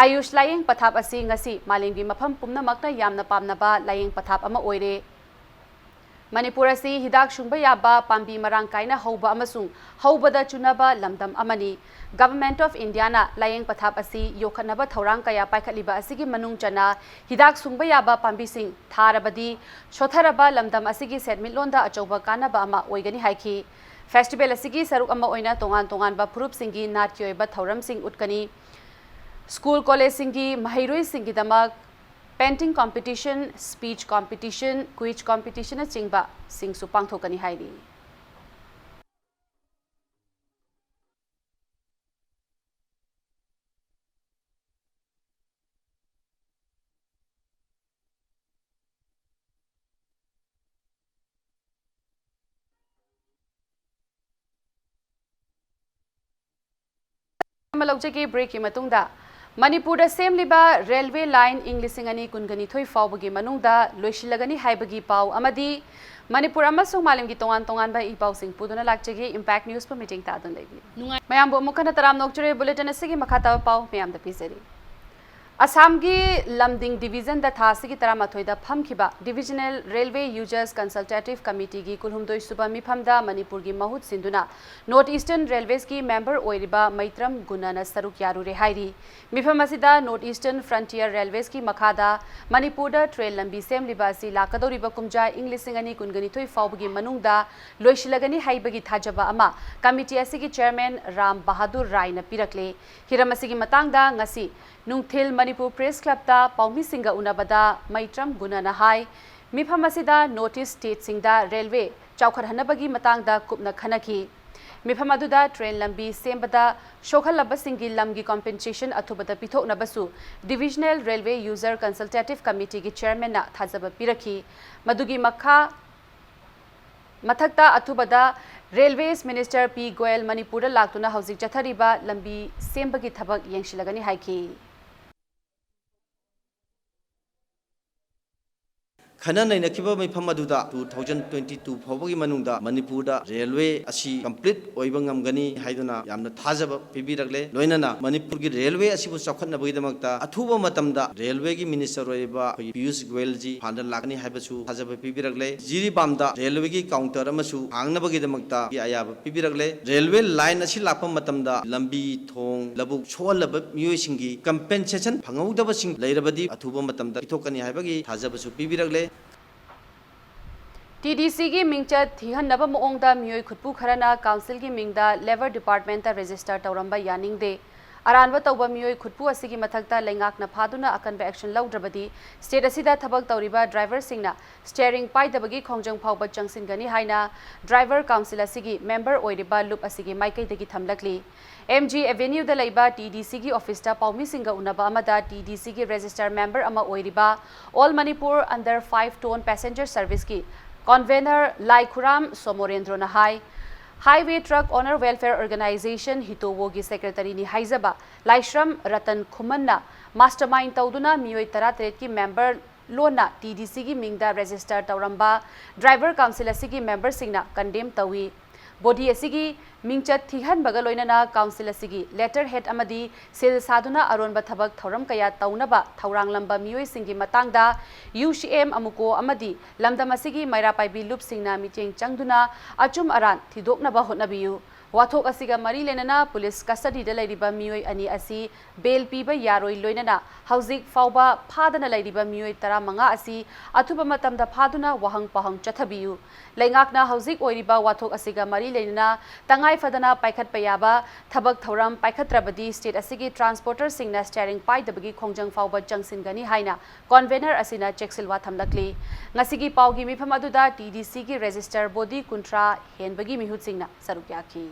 ꯑꯥꯌꯨꯁ ꯂꯥꯌꯦꯡ ꯄꯊꯥꯞ ꯑꯁꯤ ꯉꯁꯤ ꯃꯥꯂꯦꯝꯒꯤ ꯃꯐꯝ ꯄꯨꯝꯅꯃꯛꯅ ꯌꯥꯝꯅ ꯄꯥꯝꯅꯕ ꯂꯥꯌꯦꯡ ꯄꯊꯥꯞ ꯑꯃ ꯑꯣꯏꯔꯦ꯫ ꯃꯅꯤꯄꯨꯔ ꯑꯁꯤ ꯍꯤꯗꯥꯛ ꯁꯨꯡꯕ ꯌꯥꯕ ꯄꯥꯝꯕꯤ ꯃꯔꯥꯡ ꯀꯥꯏꯅ ꯍꯧꯕ ꯑꯃꯁꯨꯡ ꯍꯧꯕꯗ ꯆꯨꯅꯕ ꯂꯝꯗꯝ ꯑꯃꯅꯤ꯫ Government of Indiaꯅ ꯂꯥꯌꯦꯡ ꯄꯊꯥꯞ ꯑꯁꯤ ꯌꯣꯛꯈꯠꯅꯕ ꯊꯧꯔꯥꯡ ꯀꯌꯥ ꯄꯥꯏꯈꯠꯂꯤꯕ ꯑꯁꯤꯒꯤ ꯃꯅꯨꯡ ꯆꯟꯅ ꯍꯤꯗꯥꯛ ꯁꯨꯡꯕ ꯌꯥꯕ ꯄꯥꯝꯕꯤꯁꯤꯡ ꯊꯥꯔꯕꯗꯤ ꯁꯣꯊꯔꯕ ꯂꯝꯗꯝ ꯑꯁꯤꯒꯤ ꯁꯦꯟꯃꯤꯠꯂꯣꯟꯗ ꯑꯆꯧꯕ ꯀꯥꯟꯅꯕ ꯑꯃ ꯑꯣꯏꯒꯅꯤ ꯍꯥꯏꯈꯤ꯫ ꯐꯦꯁꯇꯤꯚꯦꯜ ꯑꯁꯤꯒꯤ ꯁꯔꯨꯛ ꯑꯃ ꯑꯣꯏꯅ ꯇꯣꯉꯥꯟ ꯇꯣꯉꯥꯟꯕ ꯐꯨꯔꯨꯞꯁꯤꯡꯒꯤ ꯅꯥꯠꯀꯤ ꯑꯣꯏꯕ ꯊꯧꯔꯝꯁꯤꯡ ꯎꯠꯀꯅꯤ꯫ ꯁ꯭ꯀꯨꯜ ꯀꯣꯂꯦꯖꯁꯤꯡꯒꯤ ꯃꯍꯩꯔꯣꯏꯁꯤꯡꯒꯤꯗꯃꯛ painting competition, speech competition, quiz competitionꯅꯆꯤꯡꯕꯁꯤꯡꯁꯨ ꯄꯥꯡꯊꯣꯛꯀꯅꯤ ꯍꯥꯏꯔꯤ꯫ ꯑꯃ ꯂꯧꯖꯒꯦ꯫ Breakꯀꯤ ꯃꯇꯨꯡꯗ ꯃꯅꯤꯄꯨꯔꯗ ꯁꯦꯝꯂꯤꯕ ꯔꯦꯜꯋꯦ ꯂꯥꯏꯟ ꯏꯪ ꯂꯤꯁꯤꯡ ꯑꯅꯤ ꯀꯨꯟꯒ ꯅꯤꯊꯣꯏ ꯐꯥꯎꯕꯒꯤ ꯃꯅꯨꯡꯗ ꯂꯣꯏꯁꯤꯜꯂꯒꯅꯤ ꯍꯥꯏꯕꯒꯤ ꯄꯥꯎ ꯑꯃꯗꯤ ꯃꯅꯤꯄꯨꯔ ꯑꯃꯁꯨꯡ ꯃꯥꯂꯦꯝꯒꯤ ꯇꯣꯉꯥꯟ ꯇꯣꯉꯥꯟꯕ ꯏ ꯄꯥꯎꯁꯤꯡ ꯄꯨꯗꯨꯅ ꯂꯥꯛꯆꯒꯦ꯫ Impact Newsꯄꯨ ꯃꯤꯠꯌꯦꯡ ꯇꯥꯗꯨꯅ ꯂꯩꯕꯤꯌꯨ꯫ ꯅꯨꯡꯉꯥꯏ- ꯃꯌꯥꯝꯕꯨ ꯑꯃꯨꯛ ꯍꯟꯅ ꯇꯔꯥꯝꯅ ꯑꯣꯛꯆꯔꯤ꯫ Bulletin ꯑꯁꯤꯒꯤ ꯃꯈꯥ ꯇꯥꯕ ꯄꯥꯎ ꯃꯌꯥꯝꯗ ꯄꯤꯖꯔꯤ꯫ ꯑꯁꯥꯝꯒꯤ ꯂꯝꯗꯤꯡ ꯗꯤꯕꯤꯖꯟꯗ ꯊꯥ ꯑꯁꯤꯒꯤ ꯇꯔꯥꯃꯥꯊꯣꯏꯗ ꯐꯝꯈꯤꯕ Divisional Railway Users Consultative Committeeꯒꯤ ꯀꯨꯟꯍꯨꯝꯗꯣꯏ ꯁꯨꯕ ꯃꯤꯐꯝꯗ ꯃꯅꯤꯄꯨꯔꯒꯤ ꯃꯍꯨꯠ ꯁꯤꯟꯗꯨꯅ North Eastern Railwaysꯀꯤ member ꯑꯣꯏꯔꯤꯕ ꯃꯩꯇ꯭ꯔꯝ ꯒꯨꯅꯅ ꯁꯔꯨꯛ ꯌꯥꯔꯨꯔꯦ ꯍꯥꯏꯔꯤ꯫ ꯃꯤꯐꯝ ꯑꯁꯤꯗ North Eastern Frontier Railwaysꯀꯤ ꯃꯈꯥꯗ ꯃꯅꯤꯄꯨꯔꯗ ꯇ꯭ꯔꯦꯟ ꯂꯝꯕꯤ ꯁꯦꯝꯂꯤꯕ ꯑꯁꯤ ꯂꯥꯛꯀꯗꯧꯔꯤꯕ ꯀꯨꯝꯖꯥ ꯏꯪ ꯂꯤꯁꯤꯡ ꯑꯅꯤ ꯀꯨꯟꯒ ꯅꯤꯊꯣꯏ ꯐꯥꯎꯕꯒꯤ ꯃꯅꯨꯡꯗ ꯂꯣꯏꯁꯤꯜꯂꯒꯅꯤ ꯍꯥꯏꯕꯒꯤ ꯊꯥꯖꯕ ꯑꯃ ꯀꯃꯤꯇꯤ ꯑꯁꯤꯒꯤ chairman ꯔꯥꯝ ꯕꯍꯥꯗꯨꯔ ꯔꯥꯏꯅ ꯄꯤꯔꯛꯂꯦ꯫ ꯍꯤꯔꯝ ꯑꯁꯤꯒꯤ ꯃꯇꯥꯡꯗ ꯉꯁꯤ ꯅꯨꯡꯊꯤꯜ ꯃꯅꯤꯄꯨꯔ Press Clubꯇ ꯄꯥꯎꯃꯤꯁꯤꯡꯒ ꯎꯅꯕꯗ ꯃꯩꯇ꯭ꯔꯝ ꯒꯨꯅꯅ ꯍꯥꯏ, ꯃꯤꯐꯝ ꯑꯁꯤꯗ North East stateꯁꯤꯡꯗ railway ꯆꯥꯎꯈꯠꯍꯟꯅꯕꯒꯤ ꯃꯇꯥꯡꯗ ꯀꯨꯞꯅ ꯈꯟꯅꯈꯤ꯫ ꯃꯤꯐꯝ ꯑꯗꯨꯗ ꯇ꯭ꯔꯦꯟ ꯂꯝꯕꯤ ꯁꯦꯝꯕꯗ ꯁꯣꯛꯍꯜꯂꯕꯁꯤꯡꯒꯤ ꯂꯝꯒꯤ compensation ꯑꯊꯨꯕꯗ ꯄꯤꯊꯣꯛꯅꯕꯁꯨ Divisional Railway User Consultative Committeeꯒꯤ chairmanꯅ ꯊꯥꯖꯕ ꯄꯤꯔꯛꯈꯤ꯫ ꯃꯗꯨꯒꯤ ꯃꯈꯥ ꯃꯊꯛꯇ ꯑꯊꯨꯕꯗ Railways Minister ꯄꯤ ꯒꯣꯌꯜ ꯃꯅꯤꯄꯨꯔꯗ ꯂꯥꯛꯇꯨꯅ ꯍꯧꯖꯤꯛ ꯆꯠꯊꯔꯤꯕ ꯂꯝꯕꯤ ꯁꯦꯝꯕꯒꯤ ꯊꯕꯛ ꯌꯦꯡꯁꯤꯜꯂꯒꯅꯤ ꯍꯥꯏꯈꯤ꯫ ꯈꯟꯅ ꯅꯩꯅꯈꯤꯕ ꯃꯤꯐꯝ ꯑꯗꯨꯗ two thousand twenty two ꯐꯥꯎꯕꯒꯤ ꯃꯅꯨꯡꯗ ꯃꯅꯤꯄꯨꯔꯗ railway ꯑꯁꯤ complete ꯑꯣꯏꯕ ꯉꯝꯒꯅꯤ ꯍꯥꯏꯗꯨꯅ ꯌꯥꯝꯅ ꯊꯥꯖꯕ ꯄꯤꯕꯤꯔꯛꯂꯦ꯫ ꯂꯣꯏꯅꯅ ꯃꯅꯤꯄꯨꯔꯒꯤ railway ꯑꯁꯤꯕꯨ ꯆꯥꯎꯈꯠꯅꯕꯒꯤꯗꯃꯛꯇ ꯑꯊꯨꯕ ꯃꯇꯝꯗ railwayꯒꯤ minister ꯑꯣꯏꯔꯤꯕ ꯑꯩꯈꯣꯏꯒꯤ ꯄꯤꯌꯨꯁ ꯒꯣꯌꯜꯖꯤ ꯏꯝꯐꯥꯜꯗ ꯂꯥꯛꯀꯅꯤ ꯍꯥꯏꯕꯁꯨ ꯊꯥꯖꯕ ꯄꯤꯕꯤꯔꯛꯂꯦ꯫ ꯖꯤꯔꯤꯕꯥꯝꯗ railwayꯒꯤ counter ꯑꯃꯁꯨ ꯍꯥꯡꯅꯕꯒꯤꯗꯃꯛꯇ ꯑꯌꯥꯕ ꯄꯤꯕꯤꯔꯛꯂꯦ꯫ Railway line ꯑꯁꯤ ꯂꯥꯛꯄ ꯃꯇꯝꯗ ꯂꯝꯕꯤ ꯊꯣꯡ ꯂꯧꯕꯨꯛ ꯁꯣꯛꯍꯜꯂꯕ ꯃꯤꯑꯣꯏꯁꯤꯡꯒꯤ compensation ꯐꯪꯍꯧꯗꯕꯁꯤꯡ ꯂꯩꯔꯕꯗꯤ ꯑꯊꯨꯕ ꯃꯇꯝꯗ ꯄꯤꯊꯣꯛꯀꯅꯤ ꯍꯥꯏꯕꯒꯤ ꯊꯥꯖꯕꯁꯨ ꯄꯤꯕꯤꯔꯛꯂꯦ꯫ TDCꯒꯤ ꯃꯤꯡꯆꯠ ꯊꯤꯍꯟꯅꯕ ꯃꯑꯣꯡꯗ ꯃꯤꯑꯣꯏ ꯈꯨꯠꯄꯨ ꯈꯔꯅ councilꯒꯤ ꯃꯤꯡꯗ Labour Departmentꯇ register ꯇꯧꯔꯝꯕ ꯌꯥꯅꯤꯡꯗꯦ꯫ ꯑꯔꯥꯟꯕ ꯇꯧꯕ ꯃꯤꯑꯣꯏ ꯈꯨꯠꯄꯨ ꯑꯁꯤꯒꯤ ꯃꯊꯛꯇ ꯂꯩꯉꯥꯛꯅ ꯐꯥꯗꯨꯅ ꯑꯀꯟꯕ action ꯂꯧꯗ꯭ꯔꯕꯗꯤ state ꯑꯁꯤꯗ ꯊꯕꯛ ꯇꯧꯔꯤꯕ driverꯁꯤꯡꯅ steering ꯄꯥꯏꯗꯕꯒꯤ ꯈꯣꯡꯖꯪ ꯐꯥꯎꯕ ꯆꯪꯁꯤꯟꯒꯅꯤ ꯍꯥꯏꯅ driver council ꯑꯁꯤꯒꯤ member ꯑꯣꯏꯔꯤꯕ ꯂꯨꯞ ꯑꯁꯤꯒꯤ ꯃꯥꯏꯀꯩꯗꯒꯤ ꯊꯝꯂꯛꯂꯤ꯫ MG Avenueꯗ ꯂꯩꯕ TDCꯒꯤ officeꯇ ꯄꯥꯎꯃꯤꯁꯤꯡꯒ ꯎꯅꯕ ꯑꯃꯗ TDCꯒꯤ register member ꯑꯃ ꯑꯣꯏꯔꯤꯕ All Manipur Under five Ton Passenger Serviceꯀꯤ convener ꯂꯥꯏꯈꯨꯔꯥꯝ ꯁꯣꯃꯣꯔꯦꯟꯗ꯭ꯔꯣꯅ ꯍꯥꯏ, Highway Truck Owner Welfare Organisation ꯍꯤꯇꯣꯋꯣꯒꯤ secretaryꯅꯤ ꯍꯥꯏꯖꯕ ꯂꯥꯏꯁ꯭ꯔꯝ ꯔꯇꯟ ꯈꯨꯃꯟꯅ mastermind ꯇꯧꯗꯨꯅ ꯃꯤꯑꯣꯏ ꯇꯔꯥꯇꯔꯦꯠꯀꯤ member ꯂꯣꯟꯅ TDCꯒꯤ ꯃꯤꯡꯗ register ꯇꯧꯔꯝꯕ driver council ꯑꯁꯤꯒꯤ memberꯁꯤꯡꯅ condemn ꯇꯧꯏ꯫ Body ꯑꯁꯤꯒꯤ ꯃꯤꯡꯆꯠ ꯊꯤꯍꯟꯕꯒ ꯂꯣꯏꯅꯅ council ꯑꯁꯤꯒꯤ letterhead ꯑꯃꯗꯤ seal ꯁꯥꯗꯨꯅ ꯑꯔꯣꯟꯕ ꯊꯕꯛ ꯊꯧꯔꯝ ꯀꯌꯥ ꯇꯧꯅꯕ ꯊꯧꯔꯥꯡꯂꯝꯕ ꯃꯤꯑꯣꯏꯁꯤꯡꯒꯤ ꯃꯇꯥꯡꯗ UCM ꯑꯃꯨꯀꯣ ꯑꯃꯗꯤ ꯂꯝꯗꯝ ꯑꯁꯤꯒꯤ ꯃꯩꯔꯥ ꯄꯥꯏꯕꯤ ꯂꯨꯞꯁꯤꯡꯅ ꯃꯤꯠꯌꯦꯡ ꯆꯪꯗꯨꯅ ꯑꯆꯨꯝ ꯑꯔꯥꯟ ꯊꯤꯗꯣꯛꯅꯕ ꯍꯣꯠꯅꯕꯤꯌꯨ꯫ ꯋꯥꯊꯣꯛ ꯑꯁꯤꯒ ꯃꯔꯤ ꯂꯩꯅꯅ ꯄꯨꯂꯤꯁ ꯀꯁꯇꯗꯤꯗ ꯂꯩꯔꯤꯕ ꯃꯤꯑꯣꯏ ꯑꯅꯤ ꯑꯁꯤ ꯕꯦꯜ ꯄꯤꯕ ꯌꯥꯔꯣꯏ ꯂꯣꯏꯅꯅ ꯍꯧꯖꯤꯛ ꯐꯥꯎꯕ ꯐꯥꯗꯅ ꯂꯩꯔꯤꯕ ꯃꯤꯑꯣꯏ ꯇꯔꯥꯃꯉꯥ ꯑꯁꯤ ꯑꯊꯨꯕ ꯃꯇꯝꯗ ꯐꯥꯗꯨꯅ ꯋꯥꯍꯪ ꯄꯥꯎꯍꯪ ꯆꯠꯊꯕꯤꯌꯨ꯫ ꯂꯩꯉꯥꯛꯅ ꯍꯧꯖꯤꯛ ꯑꯣꯏꯔꯤꯕ ꯋꯥꯊꯣꯛ ꯑꯁꯤꯒ ꯃꯔꯤ ꯂꯩꯅꯅ ꯇꯉꯥꯏ ꯐꯗꯅ ꯄꯥꯏꯈꯠꯄ ꯌꯥꯕ ꯊꯕꯛ ꯊꯧꯔꯝ ꯄꯥꯏꯈꯠꯇ꯭ꯔꯕꯗꯤ ꯁ꯭ꯇꯦꯠ ꯑꯁꯤꯒꯤ ꯇ꯭ꯔꯥꯟꯁꯄꯣꯔꯇꯔꯁꯤꯡꯅ ꯁ꯭ꯇꯤꯌꯥꯔꯤꯡ ꯄꯥꯏꯗꯕꯒꯤ ꯈꯣꯡꯖꯪ ꯐꯥꯎꯕ ꯆꯪꯁꯤꯟꯒꯅꯤ ꯍꯥꯏꯅ ꯀꯣꯟꯚꯦꯅꯔ ꯑꯁꯤꯅ ꯆꯦꯛꯁꯤꯜꯋꯥ ꯊꯝꯂꯛꯂꯤ꯫ ꯉꯁꯤꯒꯤ ꯄꯥꯎꯒꯤ ꯃꯤꯐꯝ ꯑꯗꯨꯗ ꯇꯤ ꯗꯤ ꯁꯤꯒꯤ ꯔꯦꯖꯤꯁꯇꯔ ꯕꯣꯗꯤ ꯀꯨꯟꯊ꯭ꯔꯥ ꯍꯦꯟꯕꯒꯤ ꯃꯤꯍꯨꯠꯁꯤꯡꯅ ꯁꯔꯨꯛ ꯌꯥꯈꯤ꯫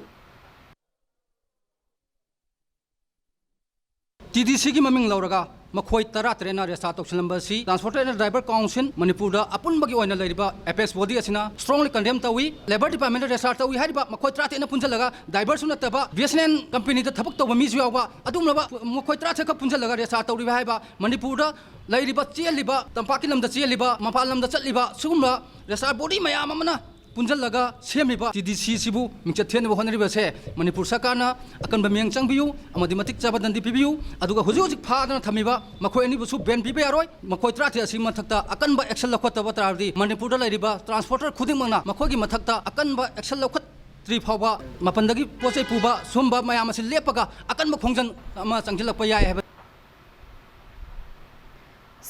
ꯇꯤ ꯗꯤ ꯁꯤꯒꯤ ꯃꯃꯤꯡ ꯂꯧꯔꯒ ꯃꯈꯣꯏ ꯇꯔꯥꯇꯔꯦꯠꯅ ꯔꯦꯁꯇꯥꯔ ꯇꯧꯁꯤꯜꯂꯝꯕ ꯑꯁꯤ Transporter and Driver Council ꯃꯅꯤꯄꯨꯔꯗ ꯑꯄꯨꯟꯕꯒꯤ ꯑꯣꯏꯅ ꯂꯩꯔꯤꯕ ꯑꯦꯄꯦꯛꯁ ꯕꯣꯗꯤ ꯑꯁꯤꯅ strongly condemn ꯇꯧꯏ꯫ ꯂꯦꯕꯔ ꯗꯤꯄꯥꯔꯠꯃꯦꯟꯗ ꯔꯦꯁꯇꯥꯔ ꯇꯧꯏ ꯍꯥꯏꯔꯤꯕ ꯃꯈꯣꯏ ꯇꯔꯥꯇꯔꯦꯠꯅ ꯄꯨꯟꯁꯤꯜꯂꯒ ꯗ꯭ꯔꯥꯏꯚꯔꯁꯨ ꯅꯠꯇꯕ ꯕꯤ ꯑꯦꯁ ꯑꯦꯟ ꯑꯦꯜ ꯀꯝꯄꯅꯤꯗ ꯊꯕꯛ ꯇꯧꯕ ꯃꯤꯁꯨ ꯌꯥꯎꯕ ꯑꯗꯨꯒꯨꯝꯂꯕ ꯃꯈꯣꯏ ꯇꯔꯥꯇꯔꯦꯠꯈꯛ ꯄꯨꯟꯁꯤꯜꯂꯒ ꯔꯦꯁꯇꯥꯔ ꯇꯧꯔꯤꯕ ꯍꯥꯏꯕ ꯃꯅꯤꯄꯨꯔꯗ ꯂꯩꯔꯤꯕ ꯆꯦꯜꯂꯤꯕ, ꯇꯝꯄꯥꯛꯀꯤ ꯂꯝꯗ ꯆꯦꯜꯂꯤꯕ, ꯃꯄꯥꯟ ꯂꯝꯗ ꯆꯠꯂꯤꯕ ꯁꯤꯒꯨꯝꯕ ꯔꯦꯁꯇꯥꯔ ꯕꯣꯗꯤ ꯃꯌꯥꯝ ꯑꯃꯅ ꯄꯨꯟꯁꯤꯜꯂꯒ ꯁꯦꯝꯂꯤꯕ ꯇꯤ ꯗꯤ ꯁꯤꯁꯤꯕꯨ ꯃꯤꯡꯆꯠ ꯊꯦꯠꯅꯕ ꯍꯣꯠꯅꯔꯤꯕꯁꯦ ꯃꯅꯤꯄꯨꯔ ꯁꯔꯀꯥꯔꯅ ꯑꯀꯟꯕ ꯃꯤꯠꯌꯦꯡ ꯆꯪꯕꯤꯌꯨ ꯑꯃꯗꯤ ꯃꯇꯤꯛ ꯆꯥꯕ ꯗꯟꯗꯤ ꯄꯤꯕꯤꯌꯨ꯫ ꯑꯗꯨꯒ ꯍꯧꯖꯤꯛ ꯍꯧꯖꯤꯛ ꯐꯥꯗꯅ ꯊꯝꯃꯤꯕ ꯃꯈꯣꯏ ꯑꯅꯤꯕꯨꯁꯨ ꯕꯦꯟ ꯄꯤꯕ ꯌꯥꯔꯣꯏ꯫ ꯃꯈꯣꯏ ꯇꯔꯥꯇꯔꯦꯠ ꯑꯁꯤꯒꯤ ꯃꯊꯛꯇ ꯑꯀꯟꯕ ꯑꯦꯛꯁꯟ ꯂꯧꯈꯠꯇꯕ ꯇꯥꯔꯕꯗꯤ ꯃꯅꯤꯄꯨꯔꯗ ꯂꯩꯔꯤꯕ ꯇ꯭ꯔꯥꯟꯁꯄꯣꯔꯇꯔ ꯈꯨꯗꯤꯡꯃꯛꯅ ꯃꯈꯣꯏꯒꯤ ꯃꯊꯛꯇ ꯑꯀꯟꯕ ꯑꯦꯛꯁꯟ ꯂꯧꯈꯠꯇ꯭ꯔꯤ ꯐꯥꯎꯕ ꯃꯄꯥꯟꯗꯒꯤ ꯄꯣꯠ ꯆꯩ ꯄꯨꯕ ꯁꯨꯝꯕ ꯃꯌꯥꯝ ꯑꯁꯤ ꯂꯦꯞꯄꯒ ꯑꯀꯟꯕ ꯈꯣꯡꯖꯪ ꯑꯃ ꯆꯪꯁꯤꯜꯂꯛꯄ ꯌꯥꯏ ꯍꯥꯏꯕ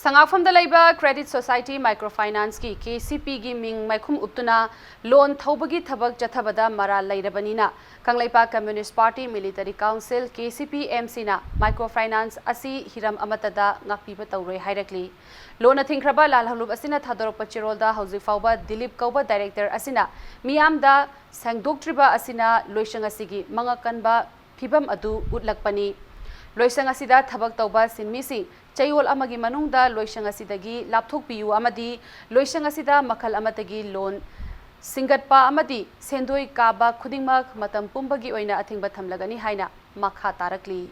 ꯁꯉꯥꯛꯐꯝꯗ ꯂꯩꯕ Credit Society Microfinance ꯀꯤ, ꯀꯦ ꯁꯤ ꯄꯤ ꯒꯤ ꯃꯤꯡ ꯃꯥꯏꯈꯨꯝ ꯎꯞꯇꯨꯅ ꯂꯣꯟ ꯊꯧꯕꯒꯤ ꯊꯕꯛ ꯆꯠꯊꯕꯗ ꯃꯔꯥꯜ ꯂꯩꯔꯕꯅꯤꯅ Kangleipak Communist Party Military Council, K C P M ꯁꯤꯅ ꯃꯥꯏꯀ꯭ꯔꯣ ꯐꯥꯏꯅꯥꯟꯁ ꯑꯁꯤ ꯍꯤꯔꯝ ꯑꯃꯠꯇꯗ ꯉꯥꯛꯄꯤꯕ ꯇꯧꯔꯣꯏ ꯍꯥꯏꯔꯛꯂꯤ꯫ ꯂꯣꯟꯅ ꯊꯤꯡꯈ꯭ꯔꯕ ꯂꯥꯜꯍꯧꯂꯨꯞ ꯑꯁꯤꯅ ꯊꯥꯗꯣꯔꯛꯄ ꯆꯦꯔꯣꯜꯗ ꯍꯧꯖꯤꯛ ꯐꯥꯎꯕ ꯗꯤꯂꯤꯞ ꯀꯧꯕ ꯗꯥꯏꯔꯦꯛꯇꯔ ꯑꯁꯤꯅ ꯃꯤꯌꯥꯝꯗ ꯁꯦꯡꯗꯣꯛꯇ꯭ꯔꯤꯕ ꯑꯁꯤꯅ ꯂꯣꯏꯁꯪ ꯑꯁꯤꯒꯤ ꯃꯉꯛ ꯀꯟꯕ ꯐꯤꯚꯝ ꯑꯗꯨ ꯎꯠꯂꯛꯄꯅꯤ꯫ ꯂꯣꯏꯁꯪ ꯑꯁꯤꯗ ꯊꯕꯛ ꯇꯧꯕ ꯁꯤꯟꯃꯤꯁꯤꯡ ꯆꯌꯣꯜ ꯑꯃꯒꯤ ꯃꯅꯨꯡꯗ ꯂꯣꯏꯁꯪ ꯑꯁꯤꯗꯒꯤ ꯂꯥꯞꯊꯣꯛꯄꯤꯌꯨ ꯑꯃꯗꯤ ꯂꯣꯏꯁꯪ ꯑꯁꯤꯗ ꯃꯈꯜ ꯑꯃꯠꯇꯒꯤ ꯂꯣꯟ ꯁꯤꯡꯒꯠꯄ ꯑꯃꯗꯤ ꯁꯦꯟꯗꯣꯏ ꯀꯥꯕ ꯈꯨꯗꯤꯡꯃꯛ ꯃꯇꯝ ꯄꯨꯝꯕꯒꯤ ꯑꯣꯏꯅ ꯑꯊꯤꯡꯕ ꯊꯝꯂꯒꯅꯤ ꯍꯥꯏꯅ ꯃꯈꯥ ꯇꯥꯔꯛꯂꯤ꯫